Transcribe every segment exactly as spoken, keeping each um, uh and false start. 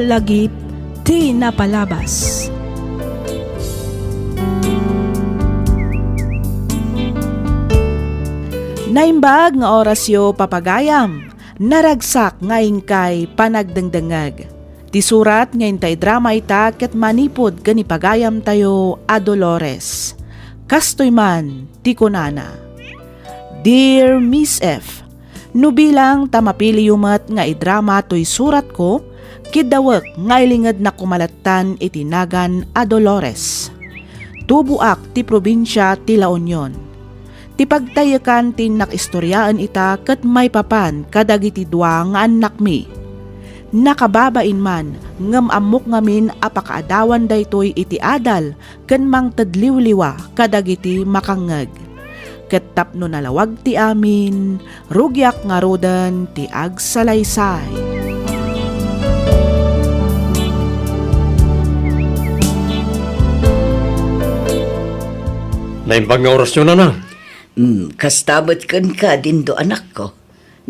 Lagip ti napalabas. Naimbag nga orasyo, papagayam. Naragsak nga inkay panagdengdengngeg. Ti surat nga inta idrama ita ket manipud ken ni pagayamtayo a Dolores. Kastoy man ti kunana, "Dear Miss F, no bilang ta mapiliyo met nga idrama toy suratko, kiddawek nga ilingednak koma lattan iti nagan a Dolores. Tuboak ti probinsia ti La Union. Ti pagtaykan ti innak istoriaen ita ket maipapan kadagiti dua nga annakmi. Nakababain man, ngem ammok ngamin a pakaadawan daytoy iti adal ken mangted liwliwa kadagiti makangngeg. Ket tapno nalawag ti amin, rugiak ngaruden ti agsalaysay." Naimbag nga orasyo, nanang. Hmm, kasta met kenka, Dindo, anakko.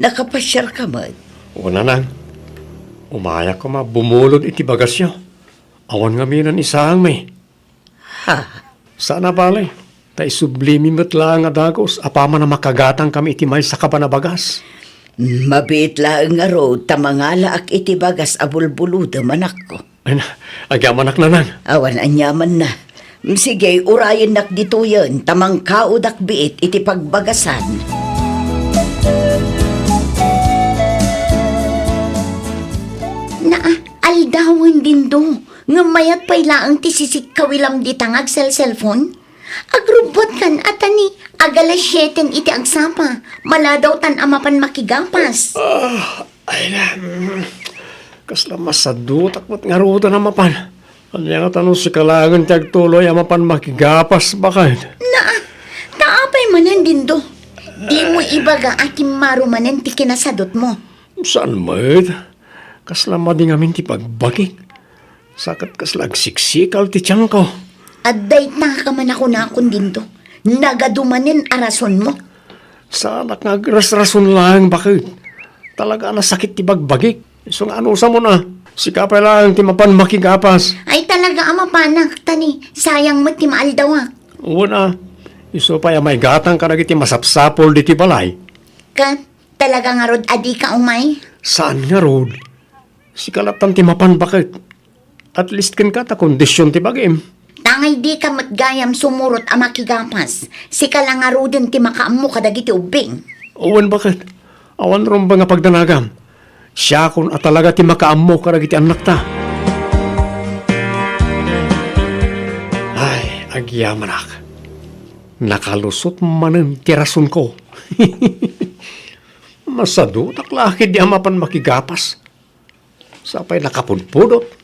Nakapasiarka met. O, nanang, umayak koma bumulod iti bagasyo. Awan ngamin a isaangmi. Ha? Saan a bale, ta isublimi met laeng a dagus apaman a makagatangkami iti maysa kaban a bagas. Mabiit laeng ngarud ta mangalaak iti bagas a bulbulodem, anakko. Ay na, agyamanak, nanang. Awan aniamanna. Sige, urayennak ditoyen ta mangkaodak biit iti pagbagasan. Naa, aldawen, Dindo. Ngem mayat pay laeng ti sisikkawilam dita nga agselselfon? Agrubbuatkan a ta ni agalas sieten iti agsapa, maladawtan a mapan makigapas. Ah, ay na, mm, kasla masadutak met ngaruden a mapan. Ania ngata no sika laengen ti agtuloy a mapan makigapas, baket? Naa, ta apay manen, Dindo? Dimo ibaga a kimmaro manen ti kinasadutmo. Saan met? Kasla madi ngamin ti pagbagik. Sa ket kasla agsiksikal ti tiangko. Adda ita ka man a kunakon, Dindo. Nagadu manen a rasonmo. Saanak nga agrasrason laeng, baket. Talaga a nasakit ti bagbagik. Isu nga anusamon a, sika pay laeng ti mapan makigapas. Ay, talaga a mapanak, ta ni sayang met ti maaldawak. Wen a, isu pay a maigatang kadagiti masapsapul ditoy balay. Ket talaga ngarud a dika umay? Saan ngarud? Sika lattan ti mapan, baket. At least kenka ta kondision ti bagim. Tangay dika met gayam sumurot a makigapas. Sika la ngaruden ti makaammo kadagiti ubbing. Wen, baket. Awan rumbeng a pagdanagam. Siakon a talaga ti makaammo kadagiti annakta. Ay, agyamanak. Nakalusot manen ti rasonko. Masadutak la ketdi a mapan makigapas. Sapay nakapudpudot.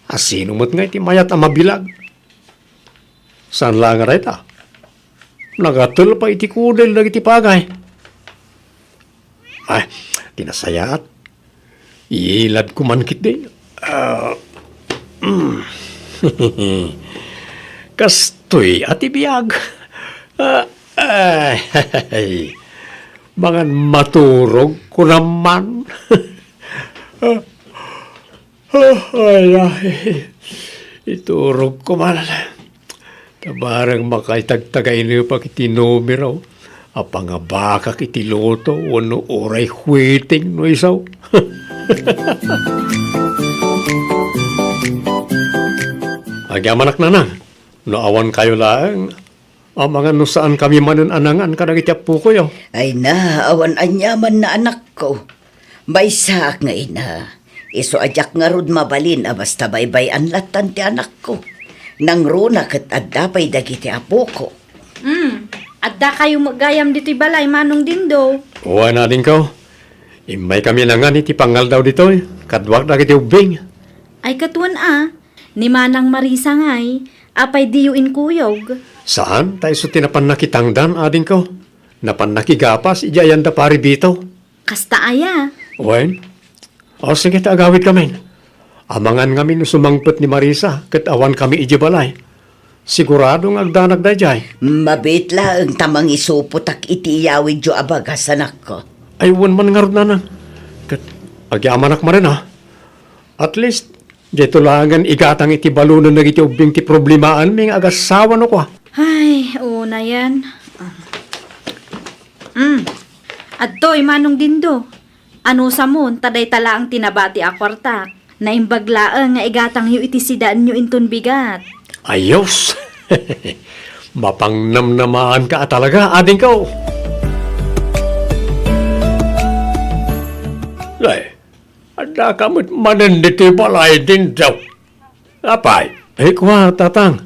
A sino met ngay ti mayat a mabilag? Saan laeng a dayta? Nagatel pay iti kudel dagiti pagay. Ay, ti nasayaat. Iiladko man ketdi. Ah, mm. Kastoy a ti biag. Ah, ay, mangan maturog ko naman. Ah, ay, ay. Iturog ko man. Ta bareng makaitagtagainepak iti numero a pangabakak iti loto wenno uray huiting no isu. Agyamanak, nanang, no awan kayo laeng, amangan no saan kami manen a nangan kadagiti appokoyo. Ay na, awan aniaman na, anakko. Maysaak nga ina, isu a diak ngarud mabalin a basta baybay-an lattan ti anakko. Nangruna ket adda pay dagiti apoko. Hmm, adda kayo met gayam ditoy balay, Manong Dindo? Wen, adingko. Immay kami nangan iti pangaldaw ditoy, kaduak dagiti ubbing. Ay, ket wen a, ni Manang Marisa ngay, apay diyo inkuyog? Saan, ta isu ti napan nakitangdan, adingko. Napan nakigapas idiay ayan da Pari Bito. Kasta aya? Wen? O, sige, ta agawidkamin. Amangan ngamin no sumangpet ni Marisa ket awan kami idiay balay. Sigurado nga agdanag daydiay. Mabiit laeng ta mangisupotak iti iyawidyo a bagas, anakko. Ay, wen man ngarud, nanang. Ket agyamanak manen, a. At least, dayto laengen igatang iti balunen dagiti ubbing ti problemaanmi nga agassawa no kua. Ay, unayen. Ah. Mm. Adtoy, Manong Dindo. Anusamon, ta dayta laeng ti nabati a kuartak. Naimbag laeng nga igatangyo iti sidaenyo inton bigat. Ayos! Mapangnamnamaanka a talaga, adingko. Ay, adda ka met manen ditoy balay, Dindo. Apay? Ay, kua, Tatang.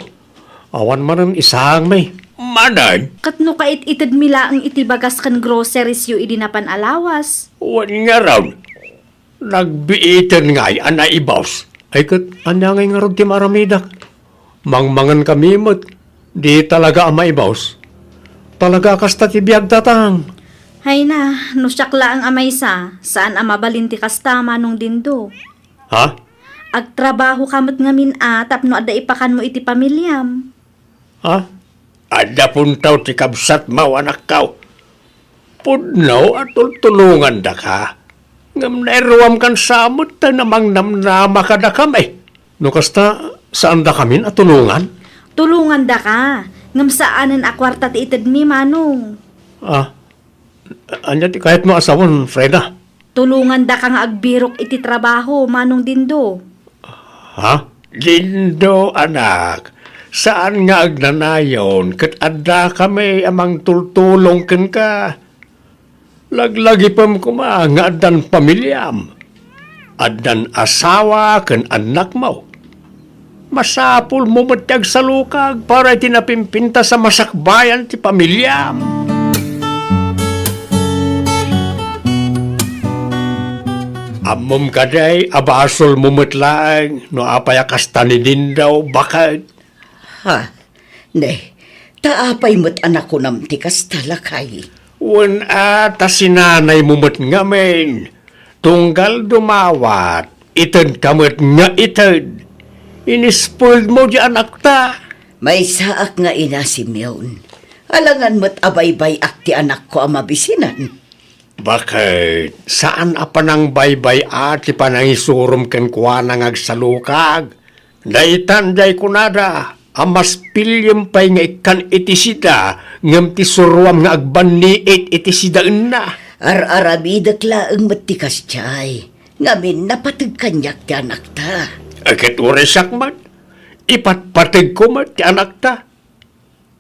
Awan manen isaangmi. Manen? Ket no kait-itedmi laeng iti bagas ken groceries-yo idi napan a lawas. Wen ngarud, nagbiiten ngay a naibus. Ay, ket ania ngay ngarud ti maaramidak? Mangmangan kami met, di talaga a maibus. Talaga a kasta ti biag, Tatang. Hayna, no siak laeng a maysa, saan a mabalin ti kasta, Manong Dindo. Ha? Agtrabahoka met ngamin a tapno adda ipakanmo iti pamiliam. Ha? Adda puntaw ti kabsatmo, anakko. Pudno a tultulongandaka. Ngem nairuamkan sa met ta namangnamnama kadakami. No kasta, saandakamin a tulongan? Tulongandaka, ngem saanen a kuarta ti itedmi, Manong. Ah, ania ti kayatmo a sawen, Freda? Tulongandaka nga agbirok iti trabaho, Manong Dindo. Ha? Dindo, anak, saan nga agnanayon ket addakami a mangtultulong kenka. Laglagipem koma nga addan pamiliam, addan asawa ken annakmo. Masapulmo met ti agsalukag para iti napimpintas a masakbayan ti pamiliam. Ammom kadi a basolmo met laeng no apay a kasta ni Dindo, baket? Ha? Ne, ta apay met a nakunam ti kasta, lakay? Wen a, ta sinanaymo met ngamin. Tunggal dumawat, itedka met nga ited. Inispoilmo di anakta. Maysaak nga ina, Simeon. Alangan met a baybay-ak ti anakko a mabisinan. Baket, saan a panangbaybay-a ti panangisurom kenkuana nga agsalukag? Daytan diay kunada a mas piliem pay nga ikkan iti sida ngem ti suroam nga agbanniit iti sidaenna. Ar-aramidek laeng met ti kasdiay, ngamin napateg kaniak ti anakta. Ket uray siak met, ipatpategko met ti anakta.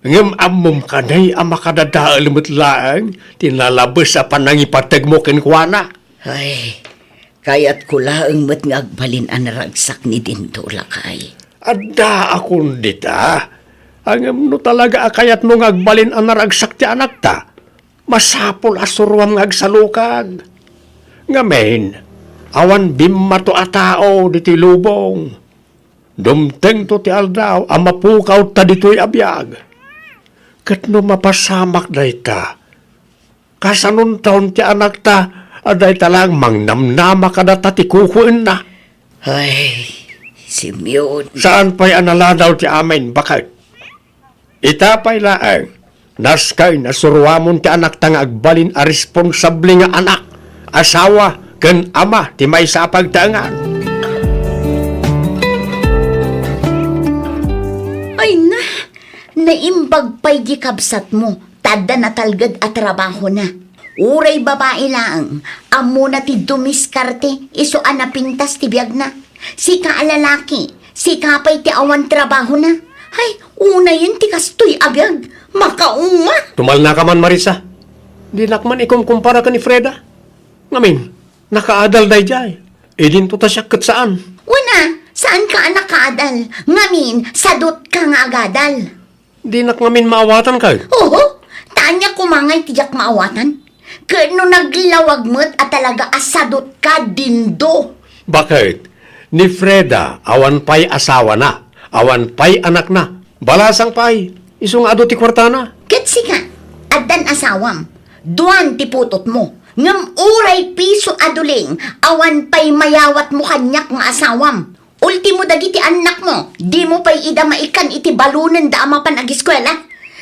Ngem ammom kadi a makadadael met laeng ti nalabes a panangipategmo kenkuana? Ay, kayatko laeng met nga agbalin a naragsak ni Dindo, lakay. Addaakon dita. Ngem no talaga a kayatmo nga agbalin a naragsak ti anakta, masapul a suroam nga agsalukag. Ngamin, awan bimmato a tao ditoy lubong. Dumtengto ti aldaw a mapukawta ditoy a biag. Ket no mapasamak dayta, kasanonton ti anakta a dayta laeng mangnamnama kadata ti kukuenna? Ay, Simeon. Saan pay a naladaw ti amin, baket? Ita pay laeng, naskay nasuroamon ti anakta nga agbalin a responsable nga anak, asawa, ken ama ti maysa a pagtaengan. Ay na, naimbag pay di kabsatmo, ta adda natalged a trabahona. Uray babai laeng, ammona ti dumiskarte, isu a napintas ti biagna. Sika a lalaki, sika pay ti awan trabahona. Ay, unayen ti kastoy a biag, makauma. Tumalnaka man, Marisa. Dinak man ikumkumpara ken ni Freda. Ngamin, nakaadal daydiay. Idinto ta siak ket saan. Wen a, saanka a nakaadal. Ngamin, sadutka nga agadal. Dinak ngamin maawatan kay? Oho, ta ania koma ngay ti diak maawatan? Ket no naglawag met a talaga a sadutka, Dindo. Baket? Ni Freda, awan pay asawana, awan pay anakna. Balasang pay, isu nga adu ti kuartana. Ket sika, addan asawam, duan ti putotmo, ngem uray piso a duling, awan pay mayawatmo kaniak nga asawam. Ultimo dagiti annakmo, dimo pay ida maikkan iti balonenda a mapan agiskuela.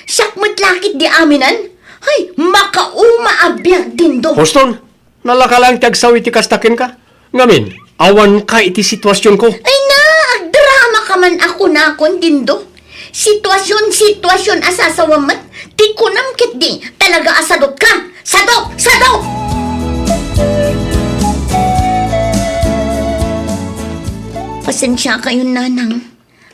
Siak met la ketdi aminen? Ay, makauma a biag, Dindo. Huston, nalaka laeng ti agsaw iti kasta kenka. Ngamin, awanka iti situasionko. Ay na, agdrama ka man a kunakon, Dindo. Situasion, situasion a sasawam met. Ti kunam ketdi, talaga a sadot ka. Sadot! Sadot! Pasensia kayon, Nanang.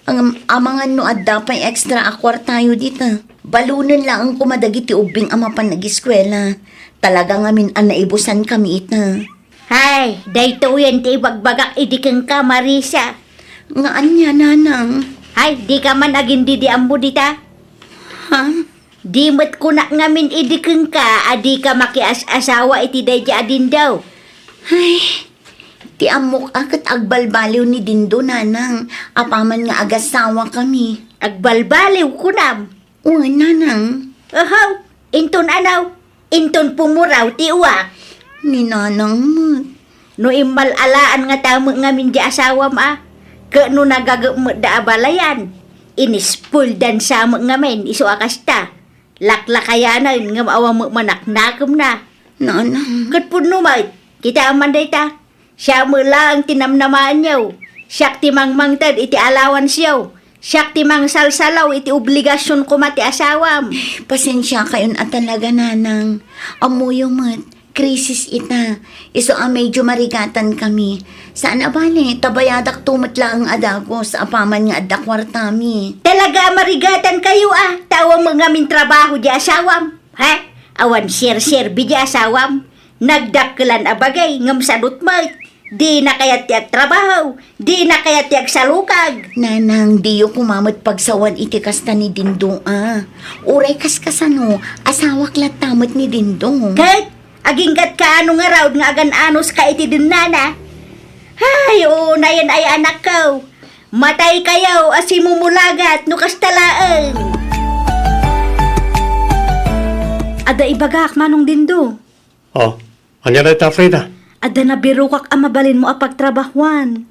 Ang amangan no adda pay extra a kuartayo dita. Balunen laeng koma dagiti ubbing a mapan agiskuela. Talaga ngamin a naibusan kami ita. Hay, daytoyen ti ibagbagak idi kenka, Marisa. Nga ania, Nanang? Hay, dika man agin-idi ammo dita? Ha? Di met kunak ngamin idi kenka a dika makias-asawa iti daydi a Dindo. Ay, ti ammok a ket agbalbaliw ni Dindo, Nanang, apaman nga agasawa kami. Agbalbaliw, kunam? Wen, Nanang. Ahaw, inton anaw? Inton pumuraw ti uwak. Ni Nanang met. No immal-alaan ngata met ngamin di asawam a, ket no nagagep met da a balayan, inispoildan sa met ngamin isu a kasta. Laklakayanen ngem awan met manaknakemna. Nanang. Ket pudno met, kitaem man dayta. Siak met laeng ti namnamaenyo. Siak ti mangmangted iti allowanceyo. Siak ti mangsalsalaw iti obligasion koma ti asawam. Pasensia kayon a talaga, Nanang. Ammoyo met, krisis ita. Isu a medyo marigatan kami. Saan a bale, ta bayadakto met laeng a dagus, apaman nga adda kuartami. Talaga a marigatan kayo, a? Ta awan met ngamin trabaho di asawam. Ha? Awan serserbi di asawam. Nagdakkelan a bagay ngem sadot met. Dina kayat ti agtrabaho, dina kayat ti agsalukag. Nanang, diyo koma met pagsawan iti kasta ni Dindo a. Uray kaskasano, asawak latta met ni Dindo. Ket, aginggat kaano ngarud nga agan-anos ka iti dennana? Hay, unayen ay anakko. Matay kayo a simumulagat no kasta laeng. Adda ibagak, Manong Dindo. Oh, ania dayta, Frida? Adda nabirokak a mabalinmo a pagtrabahuan.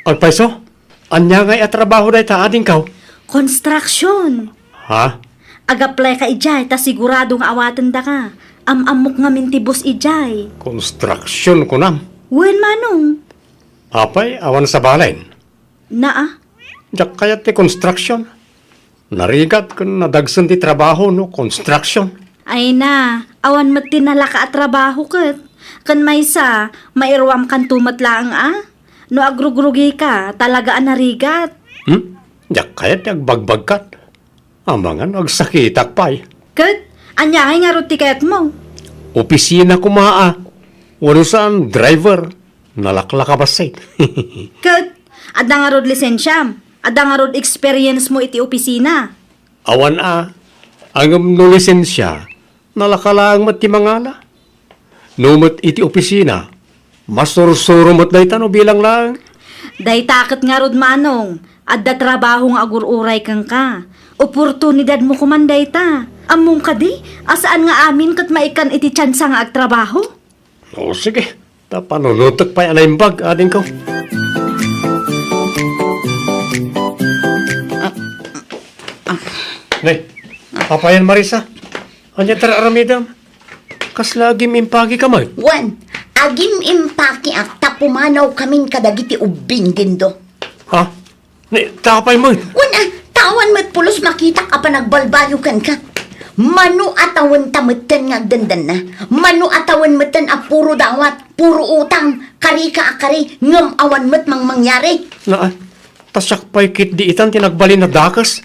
Agpayso? Ania ngay a trabaho dayta, adingko? Construction. Ha? Ag-apply ka idiay ta sigurado nga awatendaka. Am-ammok ngamin ti boss idiay. Construction, kunam? Wen, Manong. Apay, awan sabalen? Naa? Diak kayat ti construction. Narigat ken nadagsen ti trabaho no construction. Ay na, awan met ti nalaka a trabaho ket. Ken maysa, mairuamkanto met laeng a. No agrugrugika, talaga a narigat. Hmm? Diak kayat ti agbagbagkat. Amangan no agsakitak pay. Ket, ania ngay ngarud ti kayatmo? Opisina koma a. Wenno saan, driver. Nalaklaka bassit. Ket, adda ngarud lisensiam? Adda ngarud experience mo iti opisina? Awan a, ngem no lisensia, nalaka laeng met ti mangala. No met iti opisina, masursuro met dayta no bilang laeng. Dayta ket ngarud, Manong, adda trabaho nga agur-uray kenka. Oportunidad mo koman dayta. Ammom kadi, a saan nga amin ket maikkan iti tiansa nga agtrabaho? O, sige. Ta panunutek pay a naimbag, adingko. Ah, ah. Ne, apayen, Marisa? Ania ti ar-aramidem? Kasla agim-impakeka met? Wen, agim-impakeak ta pumanaw kamin kadagiti ubbing, Dindo. Ha? Ni, ta apay met? Wen a, ta awan met pulos makitak a panagbalbaliw kenka. Mano a tawenta metten nga agdandanna? Mano a tawen metten a puro dawat, puro utang, karika a kari, ngem awan met mangmangyari? Naa, ta siak pay ketdi itan ti nagbalin a dakes.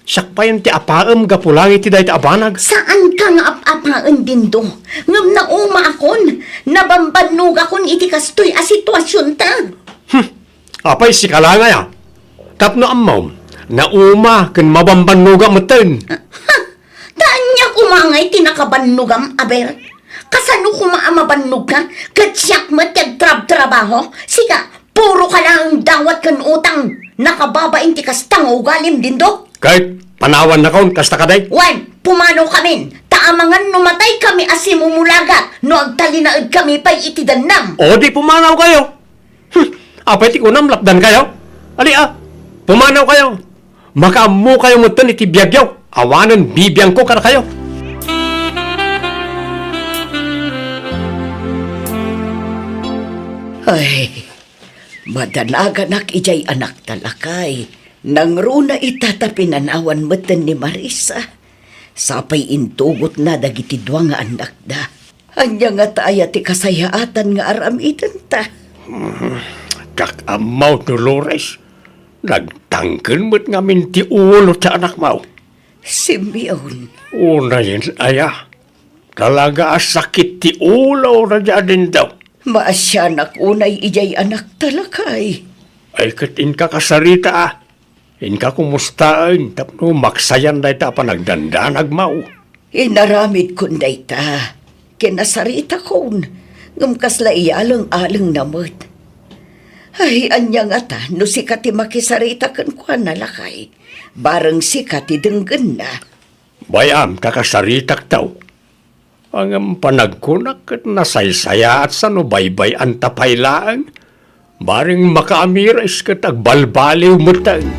Siak payen ti apaem gapu laeng iti dayta a banag. Saanka nga ap-apaen, Dindo. Ngem naumaakon, nabambannogakon iti kastoy a situasionta. Hmm. Apay, sika la ngay a? Tapno ammom, nauma ken mabambannoga metten. Ha? Ta ania koma ngay ti nakabannogam, aber? Kasano koma a mabannogka? Ket siak met ti agtrabtrabaho? Sika, puro ka laeng dawat ken utang. Nakababain ti kasta nga ugalim, Dindo. Ket, panawannakon kasta kadi? Wen, pumanaw kamin. Ta amangan no matay kami a simumulagat no agtalinaed kami pay iti dannam. O di pumanaw kayo. Hmm, apay ti kunam, lapdan kayo? Ali a, pumanaw kayo. Makaammo kayo metten iti biagyo. Awanen bibiangko kadakayo. Ay, Madanaganak idiay anakta, lakay. Nangruna ita ta pinanawan metten ni Marisa. Sapay intugotna dagiti dua nga annakda. Ania ngata aya ti kasayaatan nga aramidenta? Diak ammo, Dolores. Nagtangken met ngamin ti ulo ti anakmo. Simeon. Unayen aya? Talaga a sakit ti ulo dayta a dindog. Maasianak unay idiay anakta, lakay. Ay, ket inka kasarita, a. Inka kumustaen tapno maksayan dayta a panagdandanagmo. Inaramidkon dayta. Kinasaritakon. Ngem kasla iyaleng-alengna met. Ay, ania ngata no sika ti makisarita kenkuana, lakay? Bareng sika ti denggenna. Bay-am ta kasaritakto. Ngem panagkunak ket nasaysayaat sano baybay-anta pay laeng. Bareng makaamiris ket agbalbaliw metten.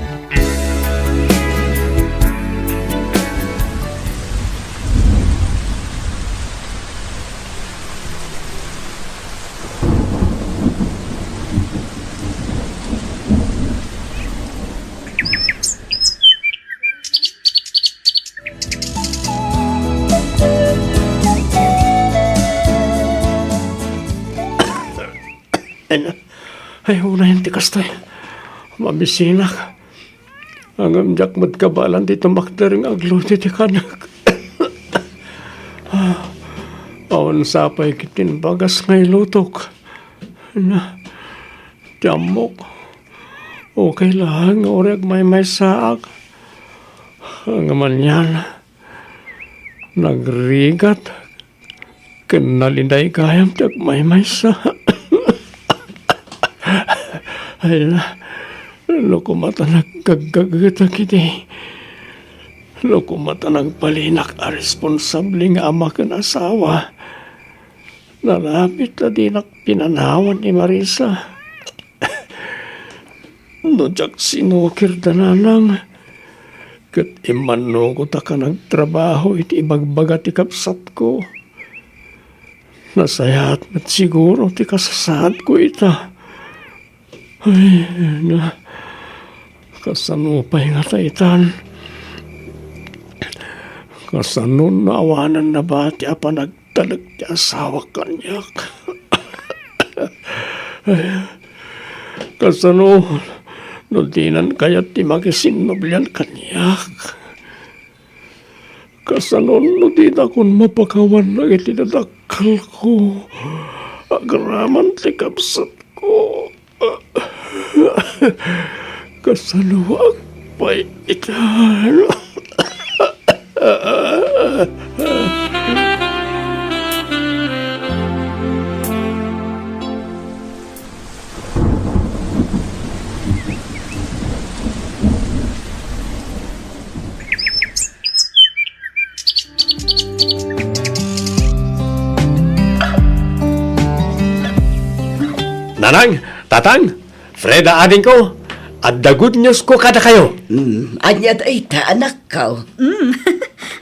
Ay, ay, unayen ti kastoy. Mamisinak. Ngem diak met kabaelan ti tumakder nga agluto ti kanek. Awan sapay ket ti imbagas nga ilutok. Na, ti ammok. Okay laeng nga uray agmaymaysaak. Ngem anian, nagrigat ken naliday gayam ti agmaymaysa. Ay, no koma ta naggaggaggetak iti, no koma ta nagbalinak a responsable nga ama ken asawa, narapit ta dinak pinanawan ni Marisa. No diak sinukir da Nanang, ket immannukotak a nagtrabaho iti ibagbaga ti kabsatko, nasayaat met siguro ti kasasaadko ita. Ay, na, kasano pay ngata itan? Kasano no awanen nabati a panag- talek ti asawak kaniak. Kasano no dinan kayat ti makisinnublian kaniak? Kasano no dinakon mapakawan dagiti dadakkelko agraman ti kabsatko? Kasanoak pay ita? Nanang, Tatang, Freda, adingko, adda good news ko kadakayo. Hmm, ania dayta, anakko? Hmm,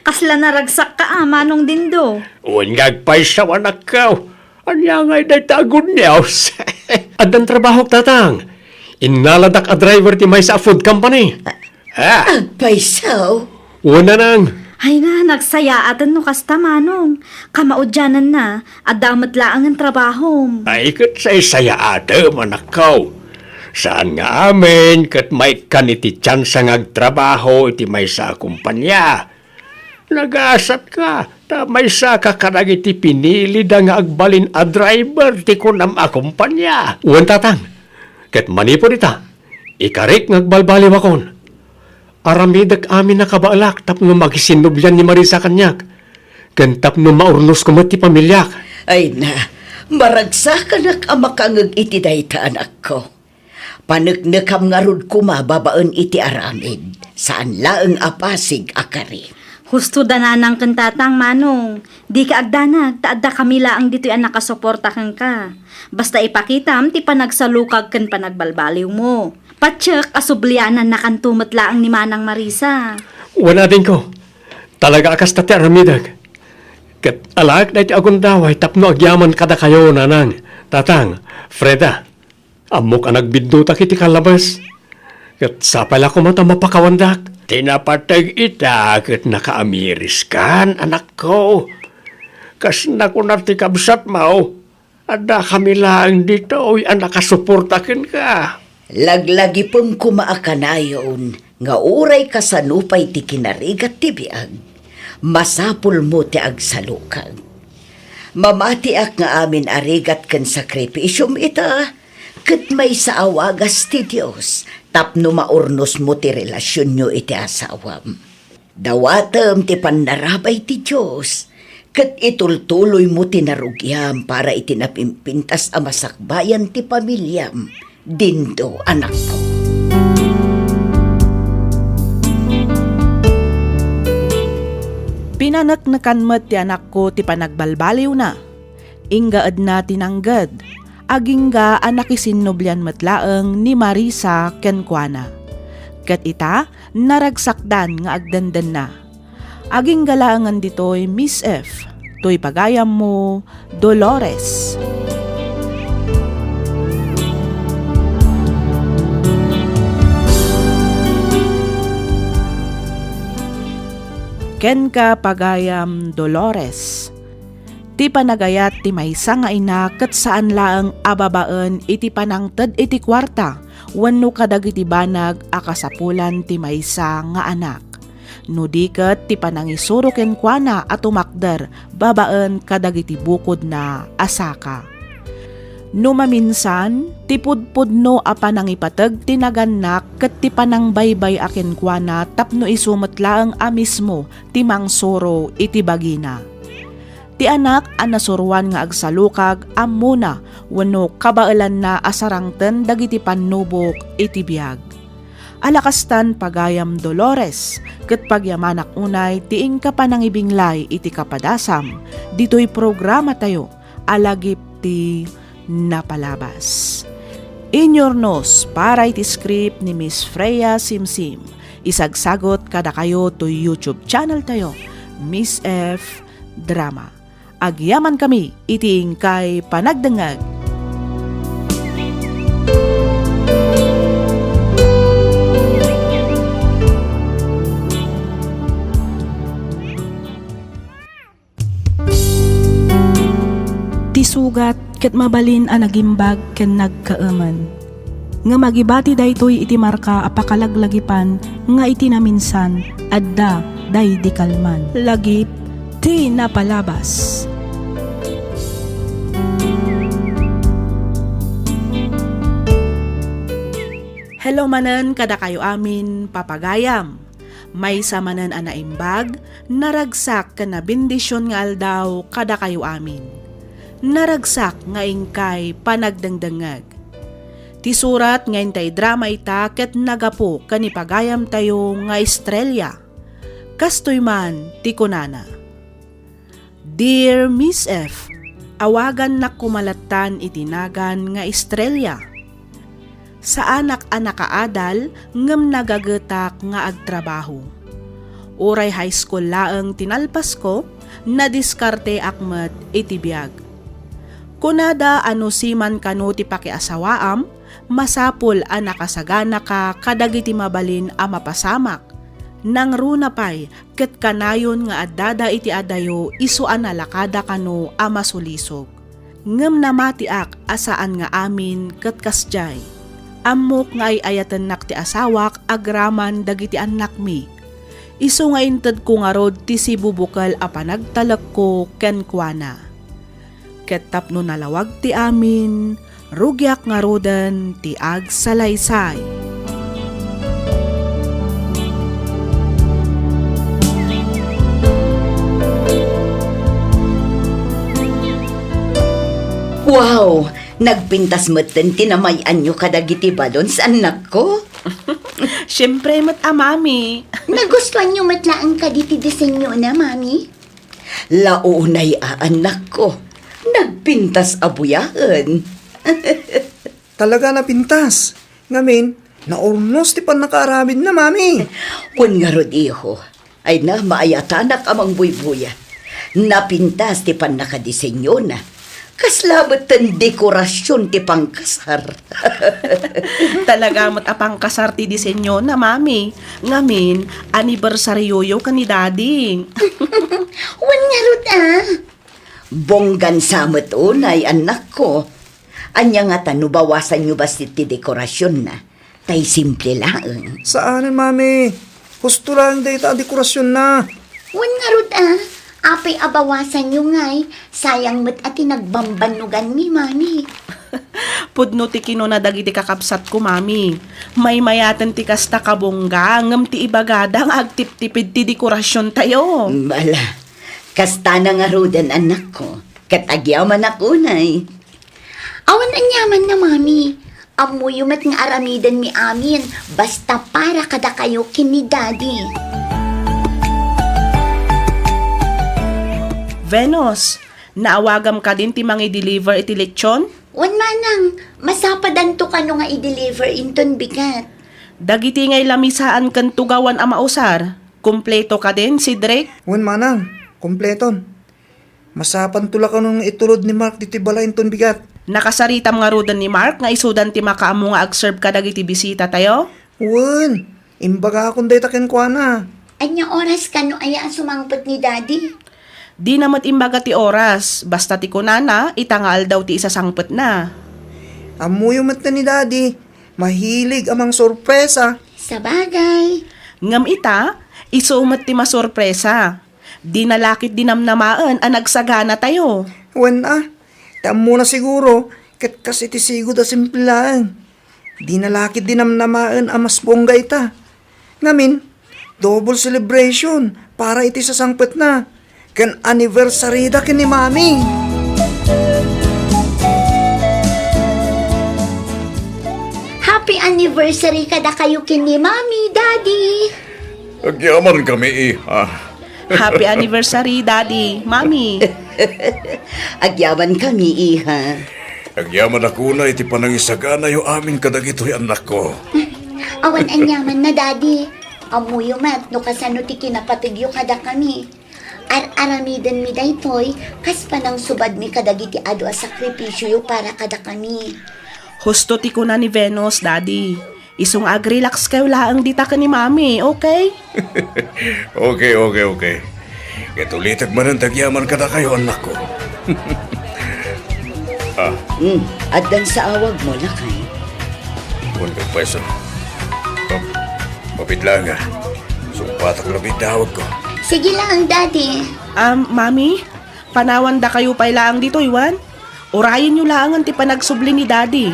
kasla naragsakka a, Manong Dindo. Wen nga agpayso, anakko. Ania ngay dayta a good news? Addan trabahok, Tatang. Innaladak a driver ti maysa a food company. Ah. Agpayso? Wen, Nanang. Ay na, nagsayaaten no kasta, Manong. Kamaudiananna, adda met laengen trabahom. Ay, ket saysayaatem, anakko. Saan nga amin ket maikkan iti tsansa nga agtrabaho iti maysa a kompania. Nagasatka, ta maysaka kadagiti pinilida nga agbalin a driver ti kunam a kompania. Wen, Tatang, ket manipud ita, ikarik nga agbalbaliwakon. Aramidek amin a kabaelak tapno makisinnublian ni Marisa kaniak, ken tapno maurnosko met ti familiak. Ay na, maragsakanak a makangeg iti dayta, anakko. Paneknekam ngarud koma babaen iti aramid, saan laeng a pasig a kari. Husto da Nanang ken Tatang, Manong. Dika agdanag, ta adda kami laeng ditoy a nakasuporta kenka. Basta ipakitam ti panagsalukag ken panagbalbaliwmo. Patiek a sublianannakanto met laeng ni Manang Marisa. Wen, adingko, talaga a kasta ti aramidek. Ket alaek daytoy a gundaway tapno agyaman kadakayo, Nanang, Tatang, Freda. Ammok a nagbiddutak iti kalabes. Ket sapay la koma ta mapakawandak. Ti napateg ita ket nakaamiriskan, anakko. Kas nakuna ti kabsatmo, addakami laeng ditoy a nakasuporta kenka. Laglagipem koma a kanayon nga uray kasano pay ti kinarigat ti biag, masapulmo ti agsalukag. Mamatiak nga amin a rigat ken sakripisiom ita, ket maysa a wagas ti Dios tapno maurnosmo ti relasionyo iti asawam. Dawatem ti pannarabay ti Dios, ket itultuloymo ti narugiam para iti napimpintas a masakbayan ti pamiliam, Dindo, anakko. Pinaneknekan met ti anakko ti panagbalbaliwna. Inggaedna ti nangged, agingga a nakisinnublian met laeng ni Marisa kenkuana. Ket ita, naragsakdan nga agdendenna. Agingga laengen ditoy, Miss F, toy pagayammo, Dolores. Kenka, pagayam Dolores. Ti panagayat ti maysa nga ina ket saan laeng a babaen iti panangted iti kuarta wenno kadagiti banag a kasapulan ti maysa nga anak. No di ket ti panangisuro kenkuana a tumakder babaen kadagiti bukodna a saka. No maminsan, ti pudpudno a panangipateg ti nagannak ket ti panangbaybay-a kenkuana tapno isu met laeng a mismo ti mangsuro iti bagina. Ti anak a nasuroan nga agsalukag, ammona wenno kabaelanna a sarangten dagiti pannubok iti biag. Ala kastan, pagayam Dolores, ket pagyamanak unay ti inka panangibinglay iti kapadasam ditoy programatayo a Lagip ti Napalabas. Inyurnos para iti script ni Miss Freya Simsim. Isagsagot kadakayo toy YouTube channel tayo, Miss F Drama. Agyamankami iti inkay panagdengngeg. Ti sugat ket mabalin a nagimbag ken nagkaemen. Ngem agibati daytoy iti marka a pakalaglagipan nga iti naminsan, adda daydi kalman. Lagip ti Napalabas. Hello manen kadakayo amin, papagayam. Maysa manen a naimbag, naragsak ken nabendision nga aldaw kadakayo amin. Naragsak nga inkay panagdengdengngeg. Ti surat nga intay drama ita ket nagapu ken ni pagayamtayo nga Estrella. Kastoy man ti kunana, "Dear Miss F, awagannak koma lattan iti nagan nga Estrella. Saanak a nakaadal ngem nagagetak nga agtrabaho. Uray high school laeng ti nalpasko, nadiskarteak met iti biag. Kunada a no siman kano ti pakiasawaam, masapul a nakasaganaka kadagiti mabalin a mapasamak. Nangruna pay ket kanayon nga addada iti adayo isu a nalakada kano a masulisog. Ngem namatiak a saan nga amin ket kasdiay. Ammok nga ay-ayatennak ti asawak agraman dagiti annakmi. Isu nga intedko ngarud ti sibubukel a panagtalekko kenkuana. Ket tapno nalawag ti amin, rugiak ngaruden ti agsalaysay." Wow! Nagpintas metten ti namay-anyo kadagiti balloons, annakko. Siempre met a, Mami. Nagustuanyo met laeng kadi ti disenyona, Mami? La unay a, annakko, nagpintas a buyaen. Talaga napintas. Ngamin, naurnos ti pannakaaramidna, Mami. Wen ngarud, iho, ay na, maayatanak a mangbuybuyat. Napintas ti pannakadisenyona. Kasla met ten dekorasion ti pangkasar. Talaga met a pangkasar ti disenyona, Mami. Ngamin, anibersarioyo ken ni Daddy. Wen ngarud, a. Bonggan sa met unay, annakko. Ania ngata no bawasanyo bassit ti dekorasionna? Tay simple laeng. Saanen, Mami. Husto laeng dayta a dekorasionna. Wen ngarud, a. Apay a bawasanyo ngay, sayang met a ti nagbambannoganmi, Mami. Pudno ti kinuna dagiti kakabsatko, Mami. Maymayaten ti kasta kabongga, ngem ti ibagada nga agtiptipid ti dekorasiontayo. Bala, kastana ngaruden, annakko. Ket agyamanak unay. Awan aniamanna, Mami. Ammoyo met nga aramidenmi amin, basta para kadakayo ken ni Daddy. Venus, naawagam kadin ti mangi-deliver iti lechon? Wen manang, masapadanto kano nga i-deliver inton bigat. Dagiti ngay lamisaan ken tugawan a mausar, kumpleto kadin, Cedric? Wen manang, kumpleton. Masapanto la kano nga itulod ni Mark ditoy balay inton bigat. Nakasaritam ngaruden ni Mark nga isudan ti makaammo nga agserb kadagiti bisitatayo? Wen, imbagakon dayta kenkuana. Ania oras kano aya a sumangpet ni Daddy? Dina met imbaga ti oras, basta ti kunana, ita nga aldaw ti isasangpetna. Ammoyo met ni Daddy, mahilig a mangsorpresa. Sabagay. Ngem ita, isu met ti masorpresa. Dina la ketdi namnamaen a nagsaganatayo. Wen a, ti ammona siguro, ket kas iti sigud a simple laeng. Dina la ketdi namnamaen a mas bongga ita. Ngamin, double celebration para iti sasangpetna ken anniversary da ken ni Mami. Happy anniversary kadakayo ken ni Mami, Daddy! Agyamankami, iha. Happy anniversary, Daddy, Mami. Agyamankami, iha. Agyamanak unay iti panangisaganayo amin kadagitoy, annakko. Awan aniamanna, Daddy. Ammoyo met no kasano ti kinapategyo kadakami. Ar-aramidenmi daytoy kas panangsubadmi kadagiti adu a sakripisioyo para kadakami. Husto ti kuna ni Venus, Daddy. Isu nga agrelax kayo laeng dita ken ni Mami, okay? Okay, okay, okay. Ket ulitek manen ti agyaman kadakayo, annakko. Ah. Hmm, addan sa awagmo, lakay. Kuan ket, pweso. Pap-, papit laeng, a. Sungpatak labi ti awagko. Sige lang, Daddy. Um, Mami, panawandakayo pay laeng ditoy, wen? Urayenyo laengen ti panagsubli ni Daddy.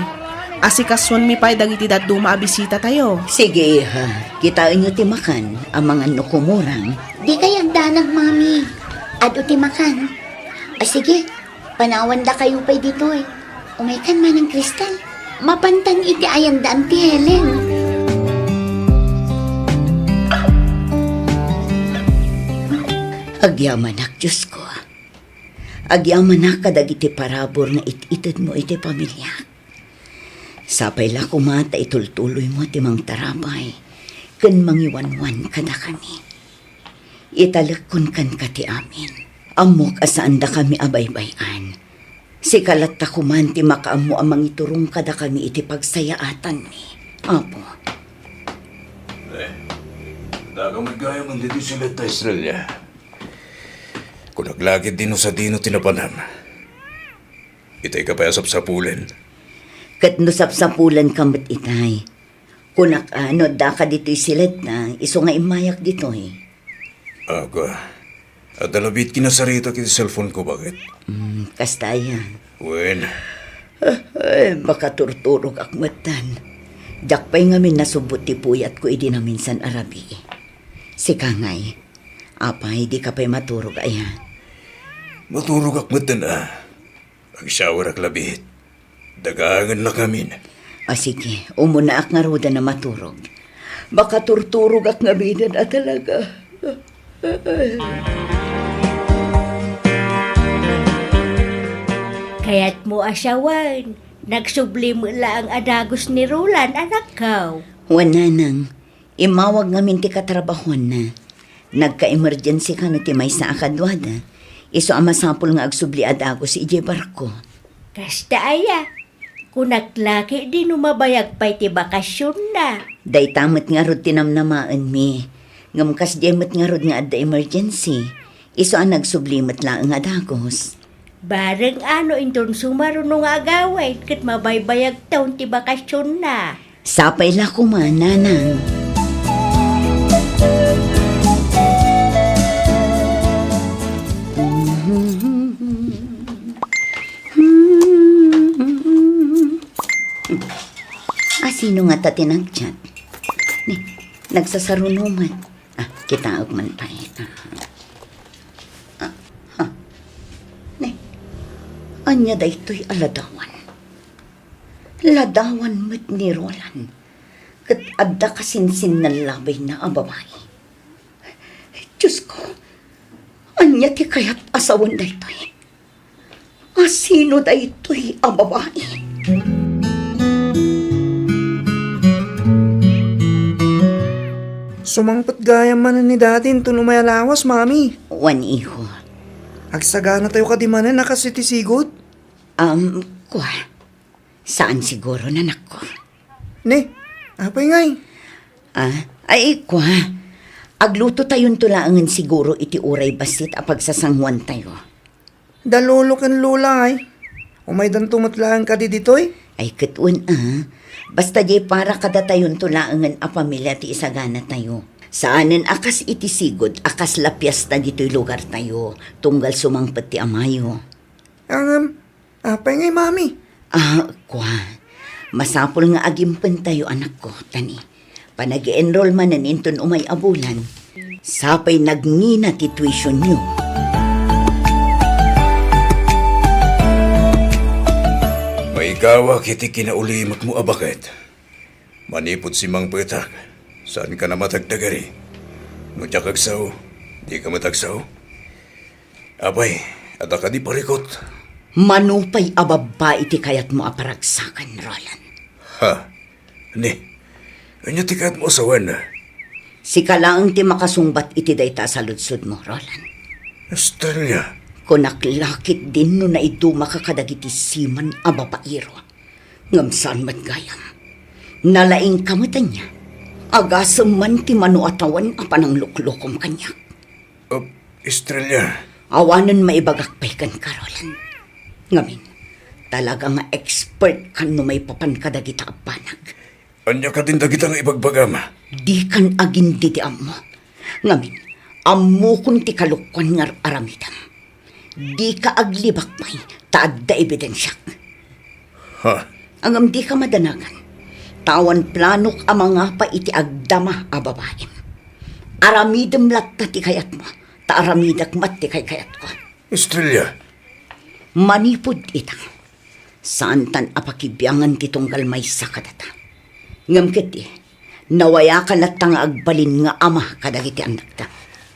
Asikasuenmi pay dagiti dadduma a bisitatayo. Sige, iha. Kitaenyo ti makan, amangan no kumurang. Dikay agdanag, Mami. Adu ti makan. A, sige. Panawandakayo pay ditoy. Umaykan manang, Crystal. Mapantan iti ayanda ti Helen. Agyamanak, Diosko. Agyamanak kadagiti parabur nga it-itedmo iti pamiliak. Sapay la koma ta itultuloymo ti mangtarabay ken mangiwanwan kadakami. Italekkon kenka ti amin. Ammok a saandakami a baybay-an. Sika latta koman ti makaammo a mangiturong kadakami iti pagsayaatanmi, Apo. Eh, dakamoy gayam ditoy siled ta Estrella. Kunak la ketdi no sadino ti napanam. Itay ka pay a sapsapulen. Ket no sapsapulenka met itay, kunak a no addaka ditoy siledta, isu nga immayak ditoy. Apo, adda la biit kinasaritak iti cellphone ko, baket. Hmm, kasta aya. Wen. Ay, makaturturogak metten. Diak pay ngamin nasubot ti puyatko idi naminsan a rabii. Sika ngay, apay, dika pay maturog aya? Maturogak metten a. Agshowerak labiit. Dagaengennak ngamin. A, sige, umunaak ngaruden a maturog. Makaturturogak ngaminen a talaga. Kayatmo a siawen, nagsubli met laeng a dagus ni Roland, anakko. Wen, nanang, immawag ngamin ti katrabahuanna. Nagka-emergency kano ti maysa a kaduada. Isu a masapul nga agsubli a dagus idiay barko. Kasta aya, kunak la ketdi no mabayag pay ti bakasionna. Dayta met ngarud ti namnamaenmi. Ngem kasdiay met ngarud nga adda emergency. Isu a nagsubli met laeng a dagus. Bareng no inton sumaruno nga agawid ket mabaybayagtaon ti bakasionna. Sapay la koma, nanang. A, sino ngata ti nag-chat? Ni, nagsasaruno man. Ah, kitaek man pay. Ah, ha. Ni, ania daytoy a ladawan? Ladawan met ni Roland. Ket adda kasinsinnallabayna a babai. Diosko, ania ti kayat a sawen daytoy? A sino daytoy a babai? Sumangpet gayam manen ni Daddy inton umay a lawas, Mami. Wen, iho. Agsaganatayo kadi manen a kas iti sigud? Um, kua. Saan siguro, nanakko. Ne, apay ngay? Ah, ay, kua. Aglutotayonto laengen siguro iti uray bassit a pagsasanguantayo. Da lolo ken lola, ay. Umaydanto met laeng kadi ditoy? Ay, ket wen, a. Basta diay para kadatayonto laengen a pamilia ti isaganatayo. Saanen a kas iti sigud a kasla piesta ditoy lugartayo, tunggal sumangpet ti amayo. Ngem, apay ngay, Mami? Ah, kua. Masapul nga agimpentayo, anakko, ta ni, panag-enroll manen inton umay a bulan, sapay nagngina ti tuitionyo. Maigawak iti kinaulimekmo a baket. Manipud simmangpetak, saanka a matagtagari. No diak agsao, dika met agsao. Apay, adda kadi parikut? Mano pay a babbai ti kayatmo a paragsaken, Roland? Ha? Ni, ania ti kayatmo a sawen? Sika laeng ti makasungbat iti dayta a saludsodmo, Roland. Estrella. Kunak la ketdin no naidumaka kadagiti siman a babaero. Ngem saan met gayam. Nalaingka met ania? Agasem man ti mano a tawen a panangluklokom kaniak. Ah, Estrella. Awanen maibagak pay kenka, Roland. Ngamin, talaga nga expert kan no maipapan kadagita a banag. Ania kadin dagita nga ibagbagam? Dikan agindidi ammo. Ngamin, ammokon ti kalokuan nga ar-aramidem. Dika aglibak pay, ta adda ebidensiak. Ha? Ngem dika madanagan, ta awan planok a mangapa iti agdama a babaim. Aramidem latta ti kayatmo, ta aramidek met ti kaykayatko. Estrella. Manipud ita, saantan a pakibiangan ti tunggal maysa kadata. Ngem ketdi, nawayakan latta nga agbalin nga ama kadagiti annakta.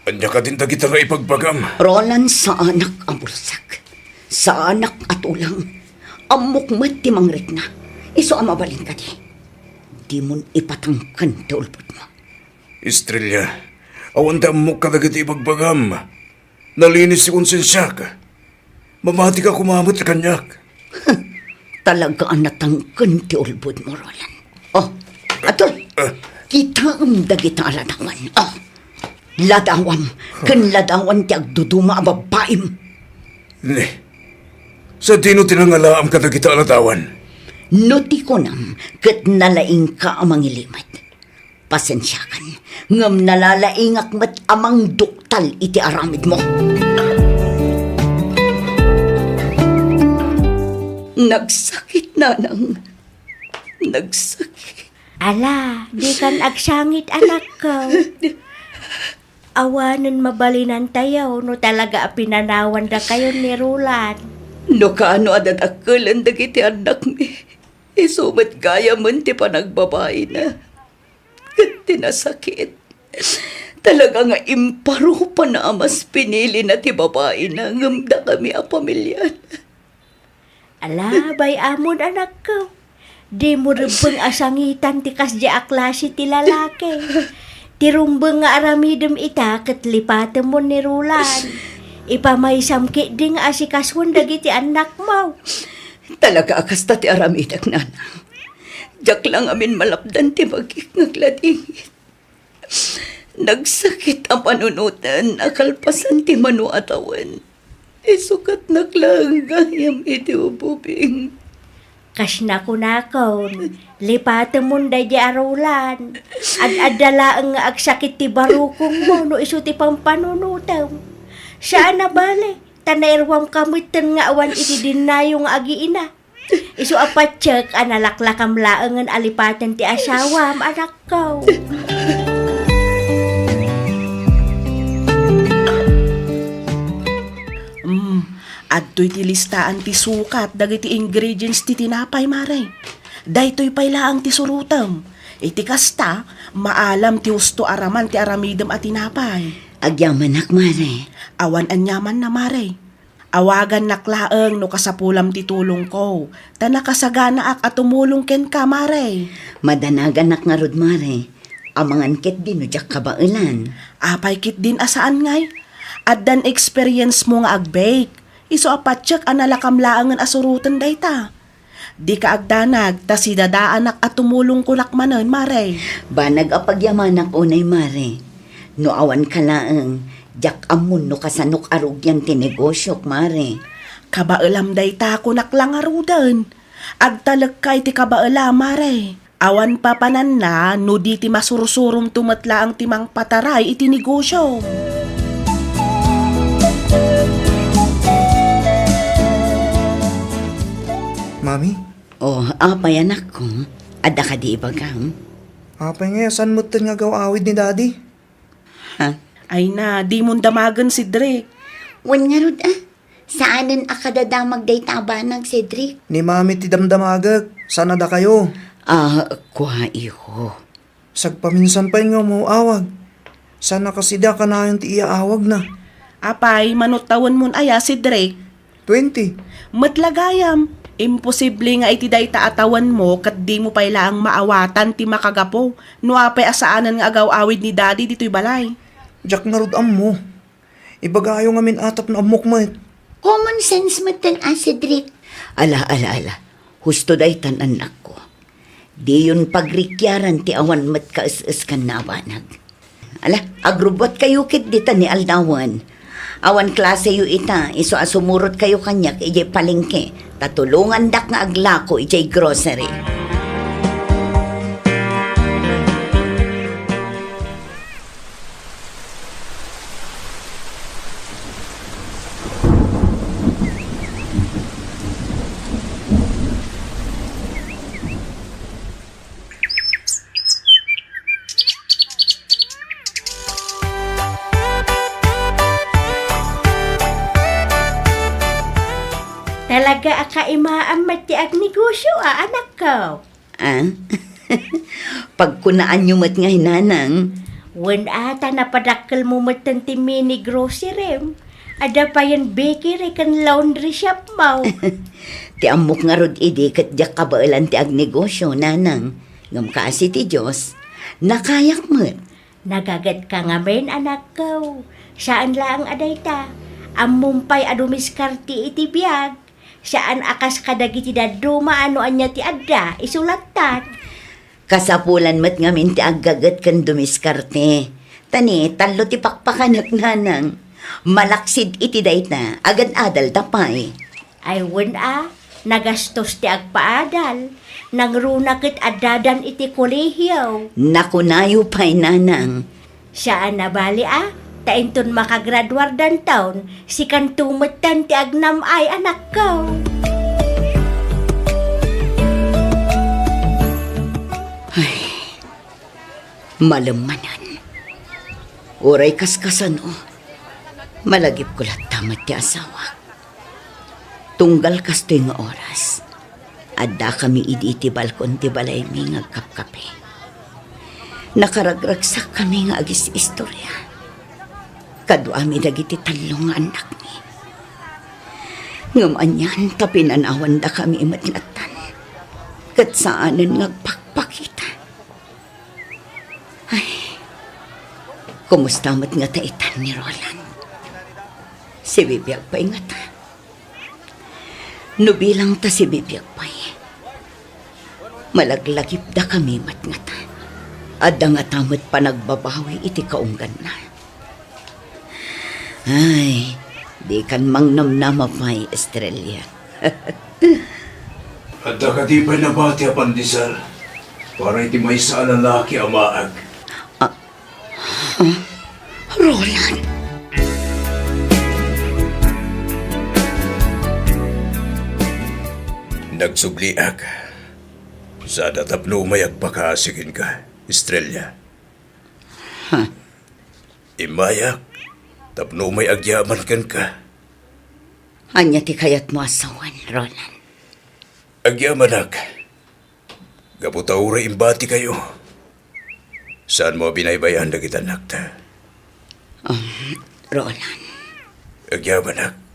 Ania kadin dagita nga ibagbagam? Roland, saanak a bulsek. Saanak a tulang. Ammok met ti mangrikna. Isu a mabalin kadi. Dimon ipatangken ti ulbodmo. Estrella, awan ti ammok kadagiti ibagbagam. Nalinis ti konsensiak. Mamatika koma met kaniak. Talaga a natangken ti ulbodmo, Roland. Oh, ato. Ah. Kitaem dagita a ladawan. Oh, ladawam ken ladawan ti agduduma a babbaim. Ni, sadino ti nangalaam kadagita a ladawan? No ti kunam, ket nalaingka a mangilimed. Pasensiakan, ngem nalalaingak met a mangduktal iti aramidmo. Nagsakit, nanang. Nagsakit. Ala, dikan agsangit, anakko. Awanen mabalinantayo no talaga a pinanawandakayon ni Roland. No kaano a dadakelen dagiti annakmi, isu met gayamen ti panagbabaina. Ket ti nasakit, talaga nga imparupan a mas pinilina ti babaina ngem dakami a pamiliana. Ala, bay-amon, anakko. Dimo rebbeng a sangitan ti kasdiay a klase ti lalaki. Ti rumbeng nga aramidem ita ket lipatemmo ni Roland. Ipamaysam ketdi nga asikasuen dagiti annakmo. Talaga a kasta ti aramidek, nanang. Diak la ngamin malapdan ti bagik nga agladingit. Nagsakit a panunoten a kalpasan ti mano a tawen. Isukatnak laeng gayam iti ububing. Kas nakunakon, lipatemon daydi a rulan. Ad-adda laeng nga agsakit ti barukongmo no isu ti pampanunotem. Saan a bale, ta nairuamka metten nga awan iti dinnayo nga agiina. Isu a patiek a nalaklakam laengen a lipaten ti asawam, anakko. Mm, adtoy ti listaan ti sukat dagiti ingredients ti tinapay, Mare. Daytoy pay laeng ti surotem. Iti kasta, maalam ti husto a raman ti aramidem a tinapay. Agyamanak, Mare. Awan aniamanna, Mare. Awagannak laeng no kasapulam ti tulongko, ta nakasaganaak a tumulong kenka, Mare. Madanaganak ngarud, Mare. Amangan ketdi no diak kabaelan. Apay ketdin a saan ngay? Addan experience mo nga agbake. Isu a patiek a nalakam laengen a suroten dayta. Dika agdanag, ta sidadaanak a tumulong kunak manen, Mare. Banag a pagyamanak unay, Mare. No awanka laeng, diak ammon no kasanok arugian ti negosiok, Mare. Kabaelam dayta, kunak la ngaruden. Agtalekka iti kabaelam, Mare. Awan papananna no di ti masursuromto met laeng ti mangpataray iti negosiom. Mami? O, apay, anakko? Adda kadi ibagam? Apay nga, saan metten nga agaw-awid ni Daddy? Ha? Ay na, dimon damagen, Cedric. Wen ngarud, a. Saanen a kadadamag dayta a banag, Cedric. Ni Mami ti damdamagek, saan a dakayo? A, kua, iho. Sagpaminsan pay nga umaw-awag. Saan a kasdi a kanayon ti iyaawagna. Apay, mano tawenmon aya, Cedric? Twenty. Met la gayam, imposible nga iti dayta a tawenmo ket dimo pay laeng maawatan ti makagapu no apay a saanen nga agaw-awid ni Daddy ditoy balay. Diak ngarud ammo. Ibagayo ngamin a tapno ammok met. Common sense metten a, Cedric. Ala, ala, ala. Husto daytan, annakko. Diyon pagrikiaran ti awan met kaes-es ken nabanag. Ala, agrubbuatkayo ketdi ta ni aldawen. Awan klaseyo ita, isu a sumurotkayo kaniak idiay palengke, ta tulongandak nga aglako idiay grocery. Talaga a kaimaam met ti agnegosio a, anakko. Ah? Pagkunaanyo met ngay, nanang. Wen a, ta napadakkelmo metten ti mini grocery-m. Adda payen bakery ken laundry shop-mo. Ti ammok ngarud idi ket diak kabaelan ti agnegosio, nanang. Ngem kaasi ti Dios, nakayak met. Nagagetka ngamin, anakko. Saan laeng a dayta. Ammom pay a dumiskarte iti biag. Saan a kas kadagiti dadduma a no ania ti adda, isu lattan. Kasapulan met ngamin ti aggaget ken dumiskarte. Ta ni, tallo ti pakpakanek, nanang. Malaksid iti dayta, agad-adalta pay. Ay, wen a, nagastos ti agpaadal. Nangruna ket addadan iti kolehio. Nakunayo pay, nanang. Saan a bali a, ta inton makagraduardanton, sikanto metten ti agnam-ay, anakko. Ay, malem manen. Uray kaskasano, malagipko latta met ti asawak. Tunggal kastoy nga oras, addakami idi iti balkon ti balaymi nga agkapkape. Nakaragragsakkami nga agis-istoria. Kaduami dagiti tallo nga annakmi. Ngem anian ta pinanawandakami met lattan. Ket saanen nga agpakpakita. Ay, kumusta met ngata itan ni Roland? Sibibiag pay ngata. No bilang ta sibibiag pay, malaglagipdakami met ngata. Adda ngata met panagbabawi iti kaungganna. Ay, dikan mangnamnama pay, Estrella. Adda kadi pay nabati a pandesal para iti maysa a lalaki a maag? Ah, ah, Roland. Nagsubliak. Sada tapno umay agpakaasi kenka, Estrella. Ha? Immayak tapno umay agyaman kenka. Ania ti kayatmo a sawen, Roland? Agyamanak. Gapu ta uray imbatikayo, saanmo a binaybay-an dagiti annakta. Um, Roland. Agyamanak.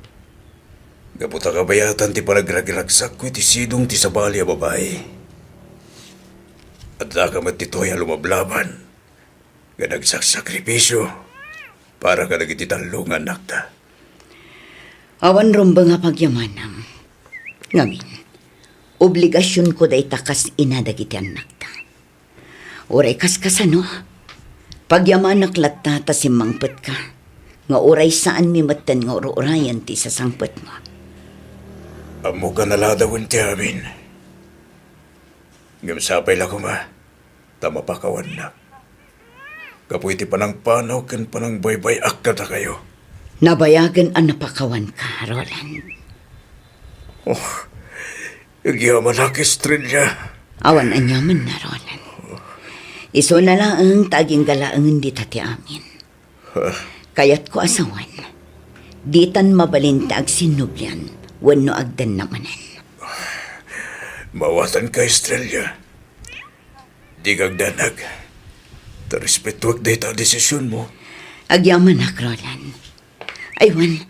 Gapu ta kabayatan ti panagragiragsakko iti sidong ti sabali a babai. Addaka met ditoy a lumablaban nga nagsaksakripisio para kadagiti tallo nga annakta. Awan rumbeng a pagyamanam. Ngamin, obligasionko dayta kas ina dagiti annakta. Uray kaskasano, pagyamanak latta ta simmangpetka, nga uray saanmi metten nga ur-urayen ti sasangpetmo. Ammoka a naladawen ti amin. Ngem sapay la koma ta mapakawannak gapu iti panangpanaw ken panangbay-bay-ak kadakayo. Nabayagen a napakawanka, Roland. Oh, agyamanak, Estrella. Awan aniamanna, Roland. Isuna laeng ta agingga laengen dita ti amin. Huh? Kayatko a sawen, ditan mabalin ti agsinnublian wenno agdanna manen. Maawatanka, Estrella. Dika agdanag. Ta respetuek dayta a desisionmo. Agyamanak, Roland. Aywan,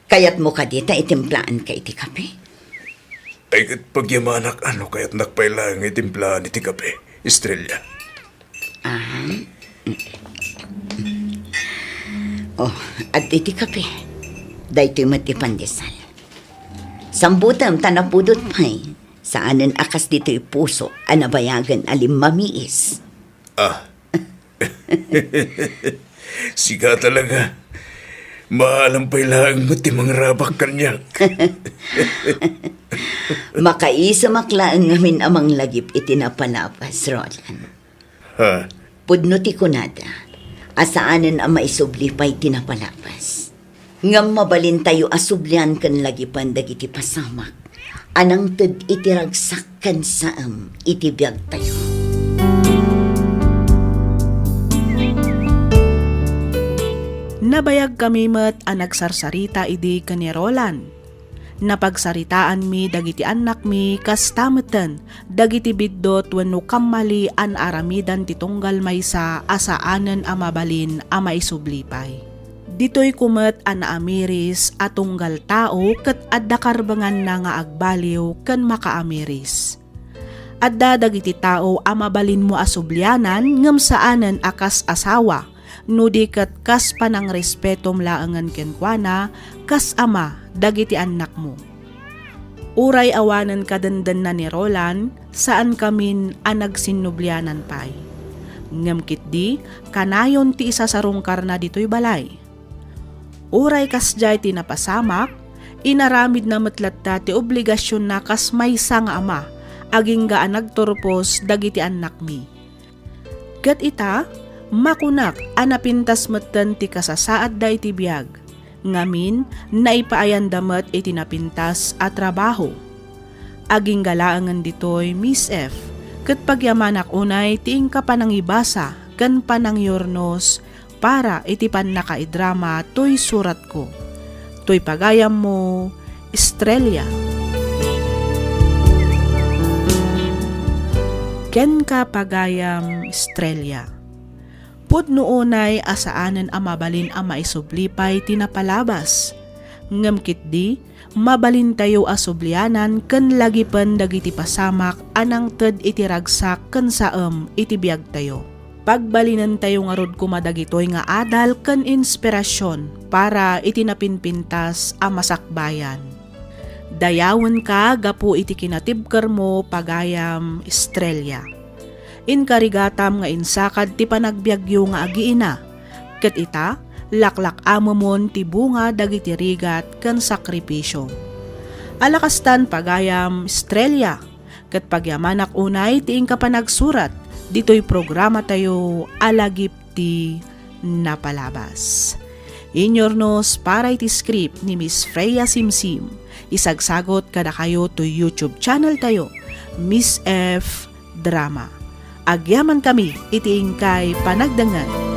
kayatmo kadi ta itimplaanka iti kape? Ay, ket pagyamanak no kayatnak pay laeng nga itimplaen iti kape, Estrella. Ah. Oh, adda iti kape. Daytoy met ti pandesal. Sambutem ta napudot pay. Saanen a kas ditoy puso a nabayagen a limmamiis. Ah. Sika talaga. Maalam pay laeng met ti mangrabak kaniak. Makaisemak laeng ngamin a manglagip iti napalabas, Roland. Ha? Pudno ti kunada a saanen a maisubli pay ti napalabas. Ngem mabalintayo a sublian ken lagipen dagiti pasamak a nangted iti ragsak ken saem iti biagtayo. Nabayagkami met a nagsarsarita idi ken ni Roland. Napagsaritaanmi dagiti annakmi kasta metten dagiti biddut wenno kammali a naaramidan ti tunggal maysa a saanen a mabalin a maisubli pay. Ditoyko met a naamiris a tunggal tao ket adda karbenganna nga agbaliw ken makaamiris. Adda dagiti tao a mabalinmo a sublianan ngem saanen a kas asawa, no di ket kas panangrespetom laengen kenkuana kas ama dagiti annakmo. Uray awanen kadendenna ni Roland, saankamin a nagsinnublianan pay. Ngem ketdi, kanayon ti isasarungkarna ditoy balay. Uray kasdiay ti napasamak, inaramidna met latta ti obligasionna kas maysa nga ama, agingga a nagturpos dagiti annakmi. Ket ita, makunak a napintas metten ti kasasaadda iti biag, ngamin, naipaayanda met iti napintas a trabaho. Agingga laengen ditoy, Miss F, ket pagyamanak unay ti inka panangibasa ken panangyurnos para iti pannakaidrama toy suratko. Toy pagayammo, Estrella. Kenka pagayam, Estrella. Pudno unay a saanen a mabalin a maisubli pay ti napalabas. Ngem ketdi, mabalintayo a sublianan ken lagipen dagiti pasamak a nangted iti ragsak ken saem iti biagtayo. Pagbalinentayo ngarud koma dagitoy nga adal ken inspirasion para iti napinpintas a masakbayan. Dayawenka gapu iti kinatibkermo, pagayam Estrella. Inkarigatam nga insakad ti panagbiagyo nga agiina, ket ita, laklak-amemon ti bunga dagiti rigat ken sakripisio. Ala kastan, pagayam Estrella, ket pagyamanak unay ti inka panagsurat ditoy programatayo a Lagip ti Napalabas. Inyurnos para iti script ni Miss Freya Simsim. Isagsagot kadakayo toy YouTube channel tayo, Miss F Drama. Agyamankami iti inkay panagdengngeg.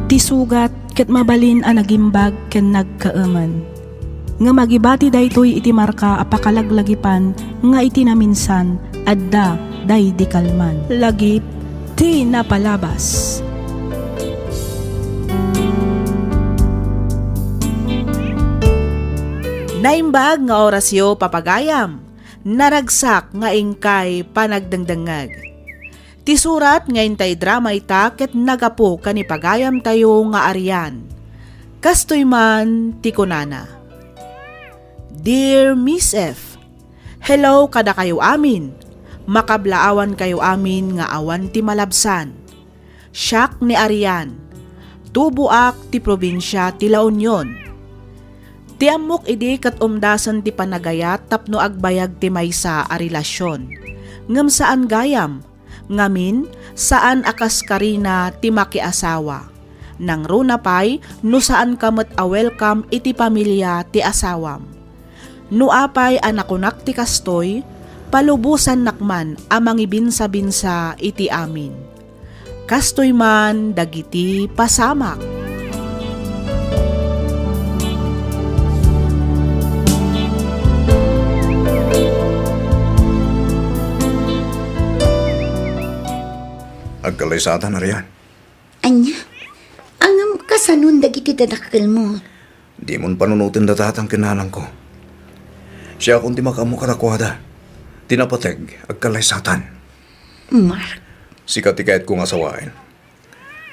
Ti sugat ket mabalin a nagimbag ken nagkaemen. Ngem agibati daytoy iti marka a pakalaglagipan nga iti naminsan, adda daydi kalman. Lagip ti Napalabas. Naimbag nga orasyo, papagayam. Naragsak nga inkay panagdengdengngeg. Ti surat nga intay drama ita ket nagapu ken ni pagayamtayo nga Arian. Kastoy man ti kunana, "Dear Miss F, hello kadakayo amin. Makablaawankayo amin nga awan ti malabsan. Siak ni Arian. Tuboak ti probinsia ti La Union. Ti ammok idi ket umdasen ti panagayat tapno agbayag ti maysa a relasion. Ngem saan gayam, ngamin, saan a kas Karina ti makiasawa. Nangruna pay no saanka met a welcome iti pamilia ti asawam. No apay a nakunak ti kastoy, palubosannak man a mangibinsabinsa iti amin. Kastoy man dagiti pasamak." Agkallaysatan, Arian. Ania? Ngem kasanon dagiti dadakkelmo? Dimon panunoten datatan ken nanangko. Siakon ti makaammo kadakuada. Ti napateg, agkallaysatan. Mark. Sika ti kayatko nga asawaen.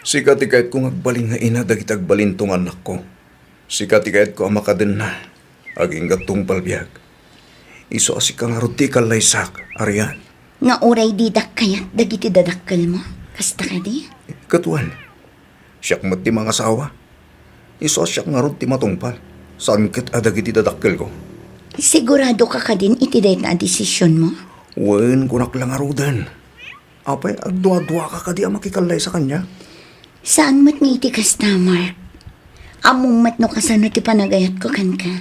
Sika ti kayatko nga agbalin nga ina dagiti agbalinto nga annakko. Sika ti kayatko a makadenna, agingga tungpal biag. Isu a sika ngarud ti ikallaysak, Arian. Nga uray didak kayat dagiti dadakkelmo, kasta kadi? Ket wen, siak met ti mangasawa. Isu a siak ngarud ti matungpal, saan ket a dagiti dadakkelko. Siguradoka kadin iti dayta a desisionmo? Wen, kunak la ngaruden. Apay, agduaduaka kadi a makikallaysa kaniak? Saan met nga iti kasta, Mark. Ammom met no kasano ti panagayatko kenka.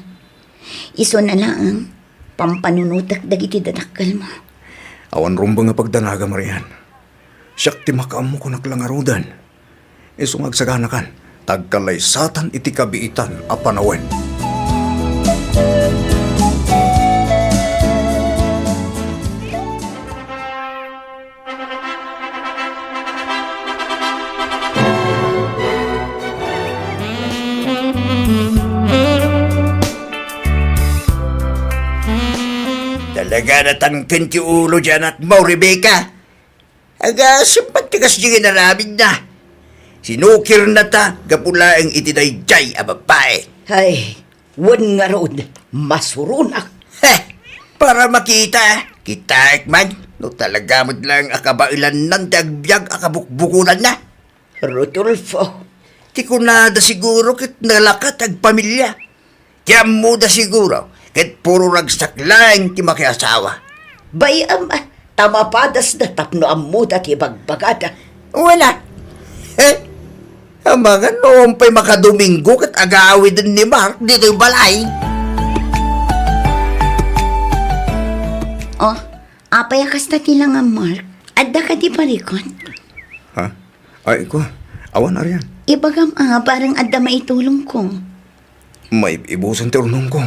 Isuna laeng, pampanunotek dagiti dadakkelmo. Awan rumbeng a pagdanagam, Arian. Siak ti makaammo, kunak la ngaruden. Isu nga agsaganakan, ta agkallaysatan iti kabiitan a panawen. Talaga natangken ti ulo ti anakmo, Rebecca. Agasem pay ti kasdi nga inaramidna. Sinukirna ta gapu laeng iti daydiay a babae. Hay, wen ngarud, masuronak. Heh! Para makita, kitaek man, no talaga met laeng a kabaelannan ti agbiag a kabukbukolanna. Rodolfo. Ti kunada siguro ket nalaka ti agpamilia. Ti ammoda siguro ket puro ragsak laeng ti makiasawa. Bay-am, ta mapadasda tapno ammoda ti ibagbagada. Wala. Eh? Amangan no pay makadomingo ket agawiden ni Mark ditoy balay. Oh, apay a kasta ti langam, Mark? Adda kadi parikut? Ha? Ay, ko, awan, Arian. Ibagam a, bareng adda maitulongko. Maib-ibusan ti urnongko.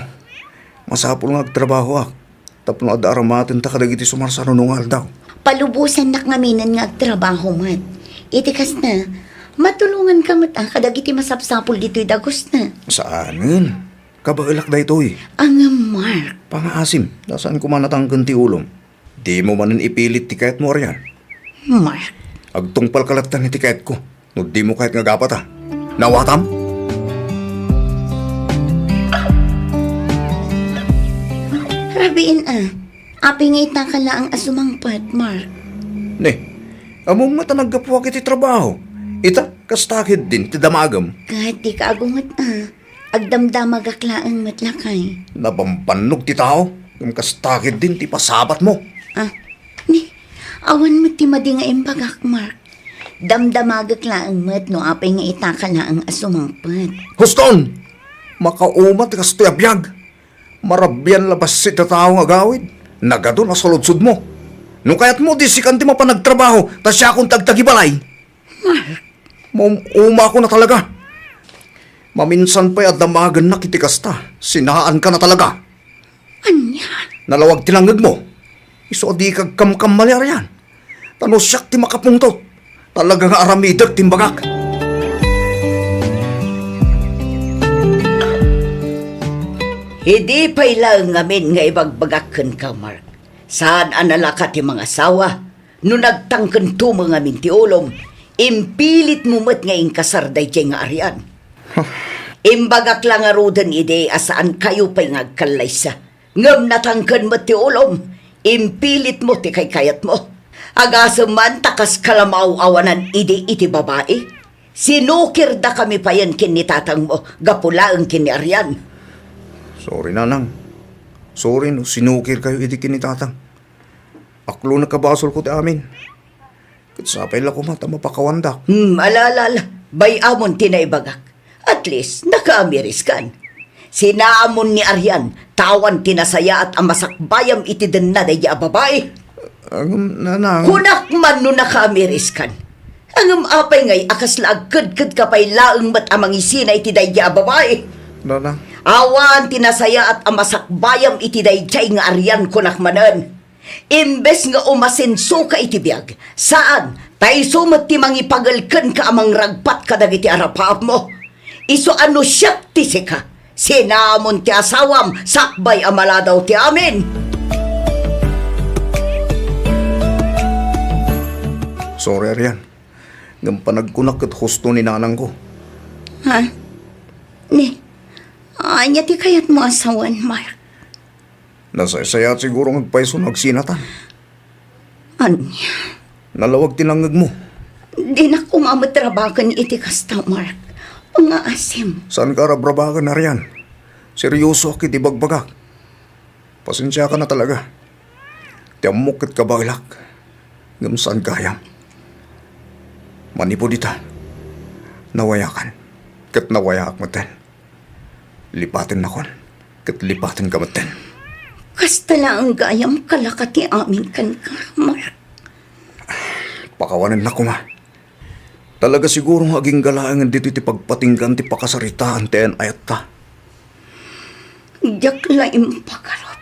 Masapul nga agtrabahoak tapno adda aramatenta kadagiti sumarsaruno nga aldaw. Palubosannak ngaminen nga agtrabaho met. Iti kasta, matulonganka met a kadagiti masapsapul ditoy dagusta. Saanen. Kabaelak daytoy. Ngem, Mark. Pangaasim, ta saan koma natangken ti ulom. Dimo manen ipilit ti kayatmo, Arian. Mark. Agtungpalka latta iti kayatko, no dimo kayat nga agapata. Nawatam? Rabiin a, apay nga itaka laeng a sumangpet, Mark? Ne, ammom met a naggapuak iti trabaho. Ita, kasta ketdin ti damagem. Ket dika agunget a. Agdamdamagak laeng met lakay. Nabambannog ti tao, ngem kasta ketdin ti pasabatmo. Ah, ni, awan met ti madi nga imbagak, Mark. Damdamagek laeng met no apay nga itaka laeng a sumangpet. Huston! Makauma ti kastoy a biag. Marabian la bassit a tao nga agawid. Nagadu a saludsodmo. No kayatmo, di sikan ti mapan agtrabaho, ta siakon ti agtagibalay. Mark. Maum-uma ko na talaga. Maminsan pay a damagennak iti kasta, sinaanka na talaga. Ania? Nalawag ti nangngegmo. Isu a dika agkamkamali, Arian. Ta no siak ti makapungtot, talaga nga aramidek ti imbagak. Idi pay laeng ngamin nga ibagbagak kenka, Mark, saan a nalaka ti mangasawa. No nagtangken tumeng ngamin ti ulom, impilitmo met nga inkasar daydiay nga Arian. Imbagak la ngaruden idi a saankayo pay nga agkallaysa. Ngem natangken met ti ulom, impilitmo ti kaykayatmo. Agasem man ta kas kalamaw-awanan idi iti babai. Sinukirdakami payen ken ni tatangmo gapu laeng ken ni Arian. Sorry, Nanang. Sorry no sinukirkayo idi ken ni Tatang. Aklonek a basolko ti amin. Ket sapay la koma ta mapakawandak. Hmm, ala, ala, ala. Bay-amon ti naibagak. At least, nakaamiriskan. Sinaamon ni Arian, ta awan ti nasayaat a masakbayam iti denna daydi a babai. Agam, Nanang. Kunak man no nakaamiriskan. Ngem apay ngay a kasla agkedkedka pay laeng met a mangisina iti daydi a babai? Nanang. Awan ti nasayaat a masakbayam iti daydiay nga Arian, kunak manen. Imbes nga umasensoka iti biag, saan, ta isu met ti mangipagel kenka a mangragpat kadagiti arapaapmo. Isu a no siak ti sika, sinamon ti asawam sakbay a maladaw ti amin. Sorry, Arian. Ngem panagkunak ket husto ni nanangko. Ha? Ni, ania ti kayatmo a sawen, Mark? Nasaysayaat siguro nga agpayso no agsinatan. Ania? Nalawag ti nangngegmo. Dinak koma met rabaken iti kasta, Mark. Pangaasim. Saanka a rabrabaken, Arian. Seriosoak iti bagbagak. Pasensiaka na talaga. Ti ammok ket kabaelak. Ngem saan gayam. Manipud ita, nawayakan. Ket nawayaak metten. Lipatennakon, ket lipatenka metten. Kasta laeng gayam kalaka ti amin kenka, Mark. Pakawanennak koma. Talaga siguro nga agingga laengen ditoy ti pagpatinggaan ti pakasaritaan ti ayan-ayatta. Diak la impagarup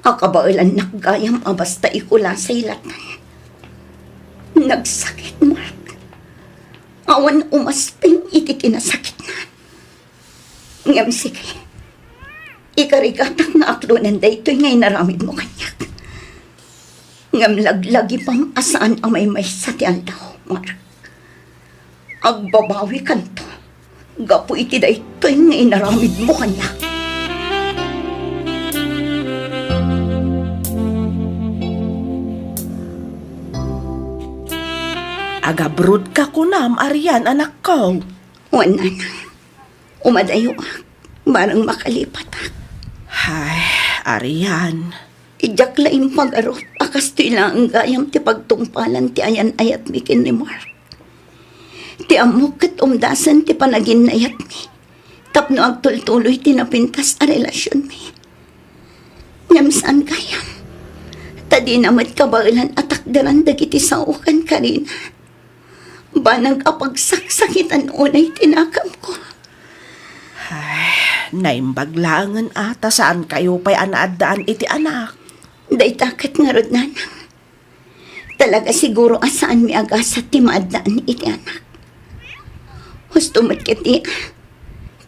a kabaelannak gayam a basta ikulasay latta. Nagsakit, Mark. Awan umasping iti kinasakitnan. Ngem sige, ikarigatak nga aklonen daytoy nga inaramidmo kaniak. Ngem laglagipem a saan a maymaysa ti aldaw, Mark. Agbabawikanto gapu iti daytoy nga inaramidmo kaniak. Agabrodka kunam, Arian, anakko. Wen, nanang. Umadayoak, bareng makalipatak. Ay, Arian. Diak la impagarup a kastoy laeng gayam ti pagtungpalan ti ayan-ayatmi ken ni Mark. Ti ammok ket umdasen ti panaginnayatmi tapno agtultuloy ti napintas a relasionmi. Ngem saan gayam, ta dina met kabaelan a takderan dagiti sao ken Karina. Banag a pagsaksakitan unay ti nakamko. Ay, naimbag laengen a ta saan kayo pay a naaddaan iti anak. Dayta ket ngarud, nanang. Talaga siguro a saanmi a gasat ti maaddaan iti anak. Husto met ketdi,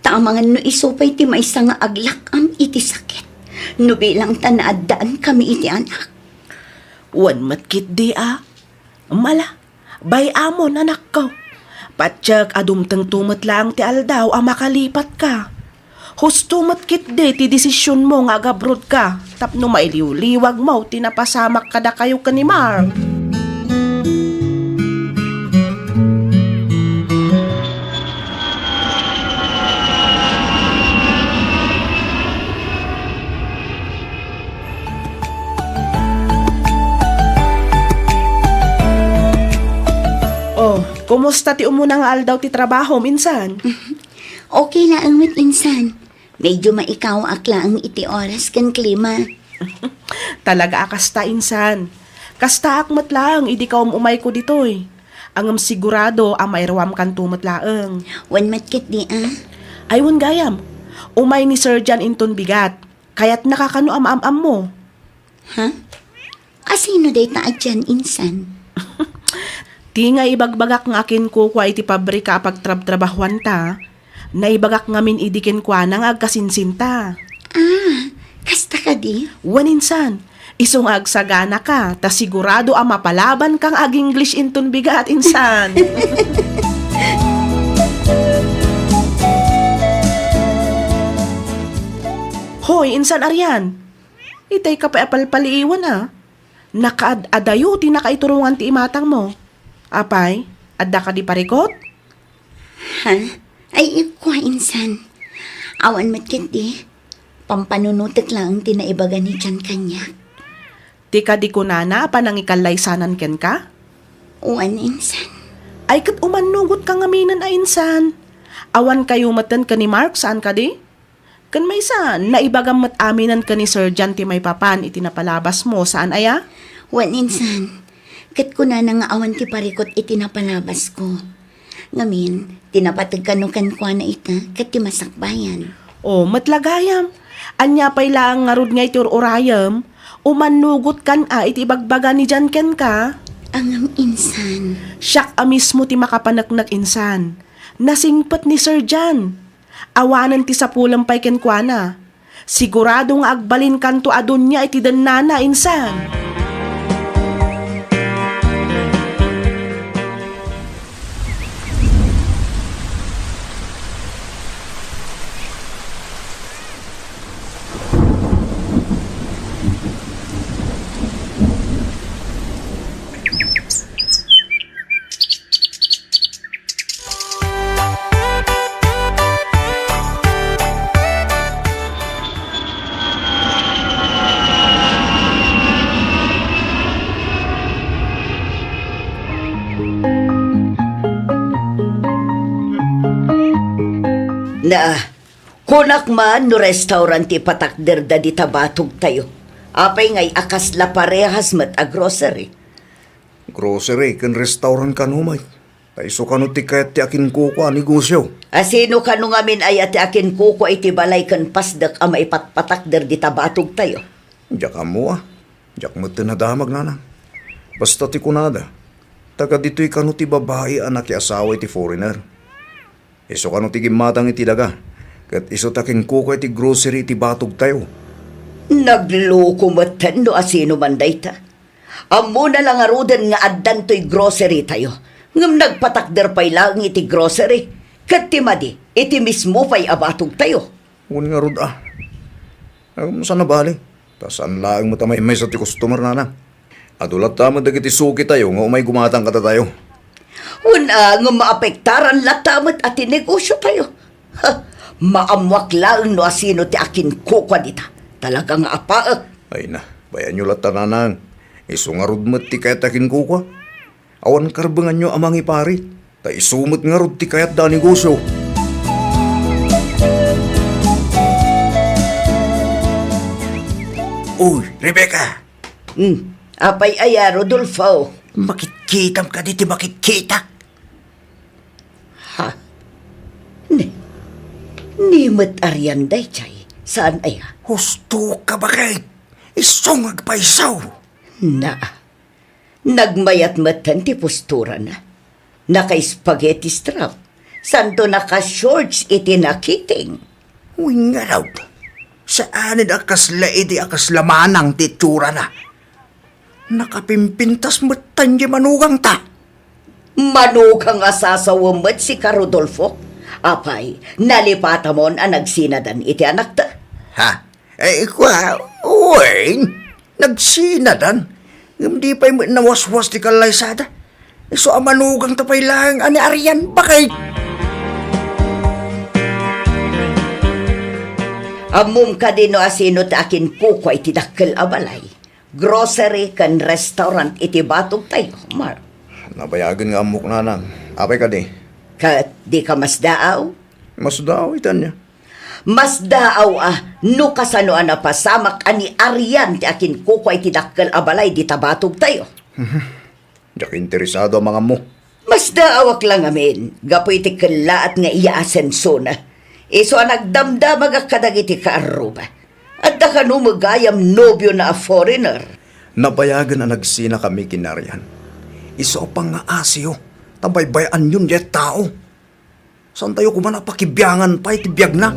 ta amangan no isu pay ti maysa nga aglak-am iti sakit no bilang ta naaddaan kami iti anak. Wen met ketdi a. Mala, bay-amon, anakko. Patiek a dumtengto met laeng ti aldaw a makalipatka. Husto met ketdi ti desisionmo nga agabrodka tapno mailiwliwagmo ti napasamak kadakayo ken ni Mark. Oh, kumusta ti umuna nga aldaw ti trabahom, insan? Okay laeng met, insan. Medyo maikawaak laeng iti oras ken klima. Talaga a kasta, insan. Kastaak met laeng idi kaum-umayko ditoy. Ngem sigurado a mairuamkanto met laeng. Wen met ketdi a? Ay, wen gayam. Umay ni Sir John inton bigat. Kayatnaka kano a maam-ammo? Ha? Asino dayta a John, insan? Ti nga ibagbagak nga akinkukua iti pabrika a pagtrabtrabahuanta, naibagak ngamin idi kenkuana nga agkasinsinta. Ah, kasta kadi? Wen, insan, isu nga agsaganaka, ta sigurado a mapalabanka nga ag-English inton bigat, insan. Hoy, insan Arian, itay ka pay a palpaliiwan a. Nakaad-adayo ti nakaiturongan ti imatangmo. Apay, adda kadi parikut? Ha? Ay, kua, insan. Awan met ketdi. Pampanunotek laeng ti naibaga ni John kaniak. Ti kadi kunana a panangikallaysanan kenka? Wen, insan. Ay, ket umannugotka ngaminen a insan. Awan kayo meten ken ni Mark, saan kadi? Ken maysa, naibagam met aminen ken ni Sir John ti maipapan iti napalabasmo, saan aya? Wen, insan. Ket kunana nga awan ti parikut iti napalabasko. Ngamin, ti napateg kano kenkuana ita ket ti masakbayan. O, met la gayam. Ania pay laeng ngarud nga iti ur-urayem? Umannugotkan a iti ibagbaga ni John kenka? Ngem, insan. Siak a mismo ti makapaneknek, insan. Nasingpet ni Sir John. Awanen ti sapulem pay kenkuana. Sigurado nga agbalinkanto a dunia iti dennana, insan. Na, kunak man no restaurant ti ipatakderda dita batogtayo. Apay ngay a kasla parehas met a grocery? Grocery ken restaurant kano met. Ta isu kano ti kayat ti akinkukua a negosio. Asino kano ngamin aya ti akinkukua iti balay ken pasdek a maipatpatakder dita batogtayo? Diak ammo a. Diak met nadamag, nanang. Basta ti kunada, taga ditoy kano ti babai a nakiasawa iti foreigner. Isu kano ti gimmatang iti daga, ket isu ti akinkukua iti grocery iti batogtayo. Nagloko metten no asino man dayta. Ammona la ngaruden nga addantoy grocery tayo, ngem nagpatakder pay laeng iti grocery, ket ti madi iti mismo pay a batog tayo. Wen ngarud a. Ngem saan a bali, ta saan laeng met a maymaysa ti customer, nanang. Adu latta met dagiti suki tayo nga umay gumatang kadatayo. Wen a, ngem maapektaran latta met a ti negosyo tayo. Ha, maammoak laeng no asino ti akinkukua dita. Talaga nga apaek. Ay na, bayanyo latta, nanang. Isu ngarud met ti kayat ti akinkukua. Awan karbenganyo a mangiparit. Ta isu met ngarud ti kayatda a negosyo. Uy, Rebecca! Hmm, apay aya, Rodolfo? Makitkitam kadi ti makitkitak? Ha? Ni, ni met Arian daydiay, saan aya? Husto ka, baket? Isu nga agpayso. Na, nagmayat metten ti posturana. Naka-spaghetti strap, santo naka-shorts iti nakiting. Uy, ngarud, saanen a kasla idi a kasla manang ti itsurana. Nakapimpintas metten ti manugangta. Manugang a sasawem met sika, Rodolfo. Apay, nalipatamon a nagsinadan iti anakta? Ha? Ay, kua, wen, nagsinadan. Ngem di pay met nawaswas ti kallaysada. Isu a manugangta pay laeng a ni Arian, baket. Ammom kadi no asino ti akinkukua iti dakkel a balay, grocery ken restaurant iti batogtayo, Mark? Nabayagen nga ammok, nanang. Apay kadi? Ket dika masdaaw? Masdaaw iti ania? Masdaaw a no kasano a napasamak a ni Arian ti akinkukua iti dakkel a balay dita batogtayo. Diak interesado a mangammo. Masdaawak la ngamin gapu iti kellaat nga iyaasensona. Isu a nagdamdamagak kadagiti kaarruba. Adda kano met gayam nobiona a foreigner? Nabayagen a nagsinakami ken ni Arian. Isu a pangngaasiyo ta baybay-anyon diay tao. Saantayo koma a pakibiangan pay ti biagna.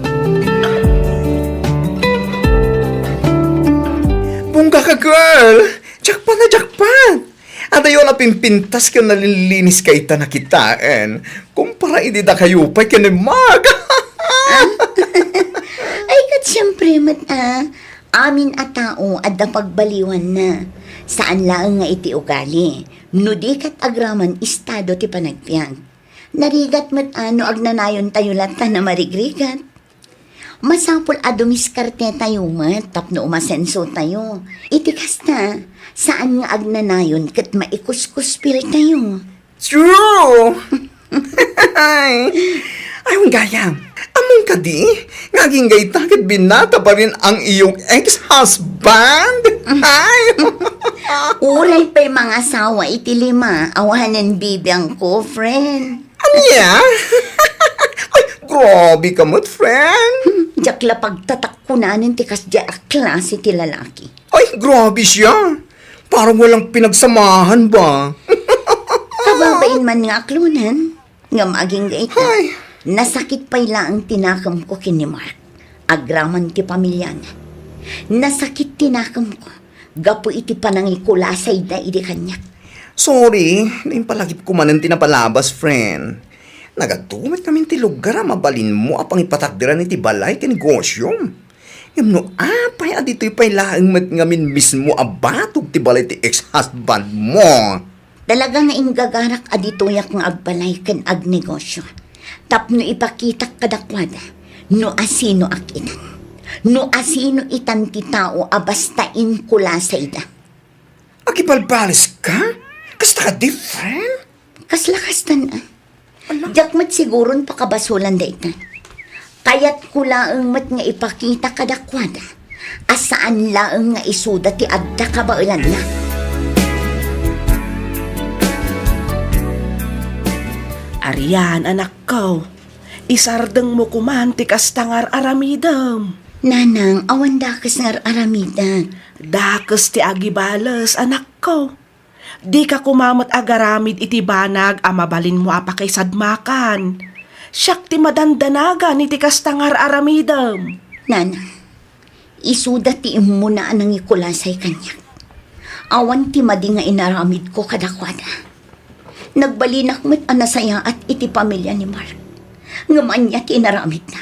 Bongga ka, girl! Jackpot na jackpot! Adayo a napimpintas ken nalinlinis ka ita nakitaen, kumpara idi dakayo pay ken ni Mark. Ay, ket siempre met a, amin a tao adda pagbaliwanna. Saan laeng nga iti ugali, no di ket agraman estado ti panagbiag. Narigat met a no agnanayontayo latta a marigrigat. Masapul a dumiskartetayo met tapno umasensotayo. Iti kasta, saan nga agnanayon ket maikuskuspiltayo. True! Ay, ay, gayam. Ammom kadi nga agingga ita ket binata pa rin ang iyong ex-husband? Ay! Uray pay mangasawa iti lima, awanen bibiangko, friend. Ania? Ay, grabe ka met, friend. Hmm, diak la pagtatakkunanen ti kasdiay a klase ti lalaki. Ay, grabe siya. Parang walang pinagsamahan ba? Kababain man nga aklonan, ngem agingga ita. Ay. Nasakit pay laeng ti nakemko ken ni Mark. Agraman ti pamiliana. Nasakit ti nakemko gapu iti panangikulasayda idi kaniak. Sorry, no impalagipko manen ti napalabas, friend. Nagadto met ngamin ti lugar a mabalinmo a pangipatakderan iti balay ken negosyom. Ngem no apay a ditoy pay laeng met ngamin mismo a batog ti balay ti ex-husbandmo? Talaga nga inggagarak a ditoyak nga agbalay ken agnegosyo tapno ipakitak kadakuada no asinoak itan. No asino itan ti tao a basta inkulasayda. Agibalbales ka? Kasta ka different? Kasla kastan a. Ala. Diak met siguron pakabasolan dayta. Kayatko laeng met nga ipakita kadakuada a saan laeng nga isuda ti adda kabaelanna. Arian, anakko, isardengmo koman ti kasta nga ar-aramidem. Nanang, awan dakes nga ar-aramidek. Dakes ti agibales, anakko. Dika koma met agaramid iti banag a mabalinmo a pakaisadmakan. Siak ti madandanagan iti kasta nga ar-aramidem. Nana, isuda ti immuna a nangikulasay kaniak. Awan ti madi nga inaramidko kadakuada. Nagbalinak met a nasayaat iti pamilya ni Mark. Ngem ania ti inaramidna?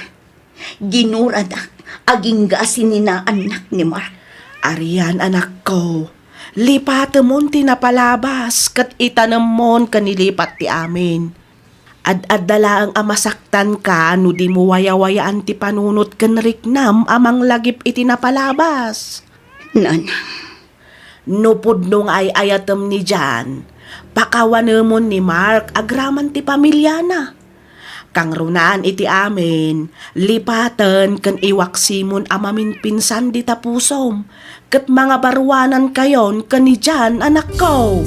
Ginuradak agingga a sininaannak ni Mark. Arian, anakko, lipatemon ti napalabas ket itanemmon ken ilipat ti amin. Ad-adda laeng a masaktanka no dimo wayawayaan ti panunot ken riknam a manglagip iti napalabas. Nanang, no pudno nga ay-ayatem ni Jan, Pakawanemon ni Mark agraman ti pamiliana. Kangrunaan iti amin, lipaten ken iwaksimon a maminpinsan dita pusom, ket mangabaruanankayon ken ni Jan, anakko.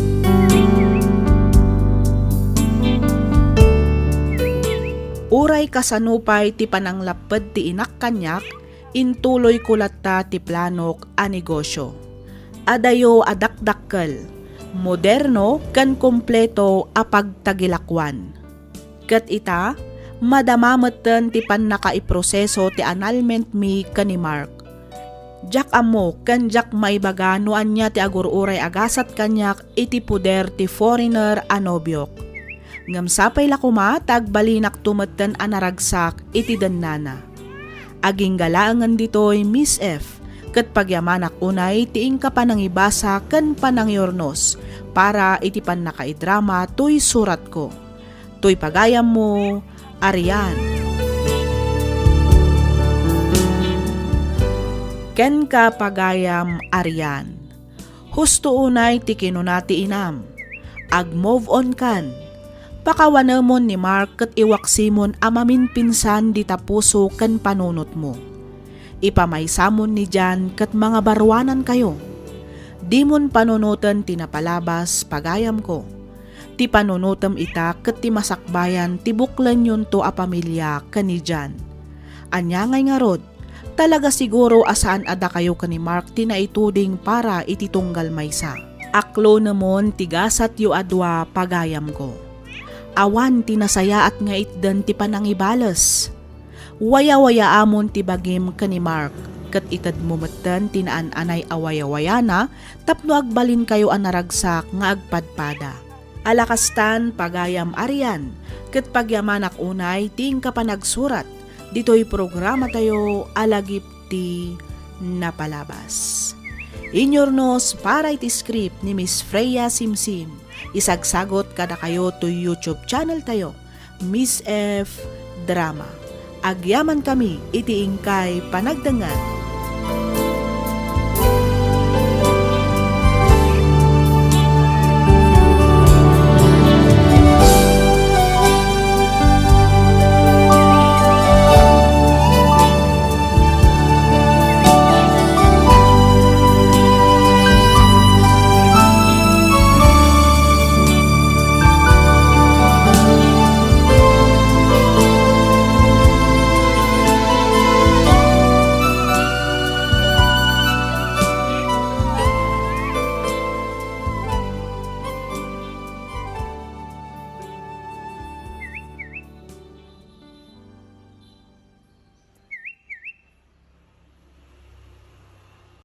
Uray kasano pay ti pananglapped ti inak kaniak, intuloyko latta ti planok a negosio. Adayo a dakdakkel, moderno, ken kompleto a pagtagilakoan. Ket ita, madama metten ti pannakaiproseso ti annulment mi ken ni Mark. Diak ammo ken diak maibaga no ania ti agur-uray a gasat kaniak iti poder ti foreigner a nobiok. Ngem sapay la koma ta agbalinakto metten a naragsak iti dennana. Agingga laengen ditoy, Miss F, ket pagyamanak unay ti inka panangibasa ken panangiurnos para iti pannakaidrama toy suratko. Toy pagayammo, Arian. Kenka, pagayam Arian. Husto unay ti kinuna ti inam. Ag-move on kan. Pakawanemon ni Mark ket iwaksimon a maminpinsan dita puso ken panunotmo. Ipamaysamon ni Jan ket mangabaruanankayo. Dimon panunoten ti napalabas, pagayamko. Ti panunotem ita ket ti masakbayan ti buklenyonto a pamilia ken ni Jan. Ania ngay ngarud? Talaga siguro a saan a dakayo ken ni Mark ti naituding para iti tunggal maysa. Aklonemon ti gasatyo a dua, pagayamko. Awan ti nasayaat nga itden ti panangibales. Wayawayaamon ti bagim ken ni Mark, ket itedmo metten ti naan-anay a wayawayana tapno agbalinkayo a naragsak nga agpadpada. Ala kastan, pagayam Arian, ket pagyamanak unay ti inka panagsurat ditoy programatayo a Lagip ti Napalabas. Inyurnos para iti script ni Miss Freya Simsim. Isagsagot kadakayo toy YouTube channel tayo, Miss F Drama. Agyamankami iti inkay panagdengngeg.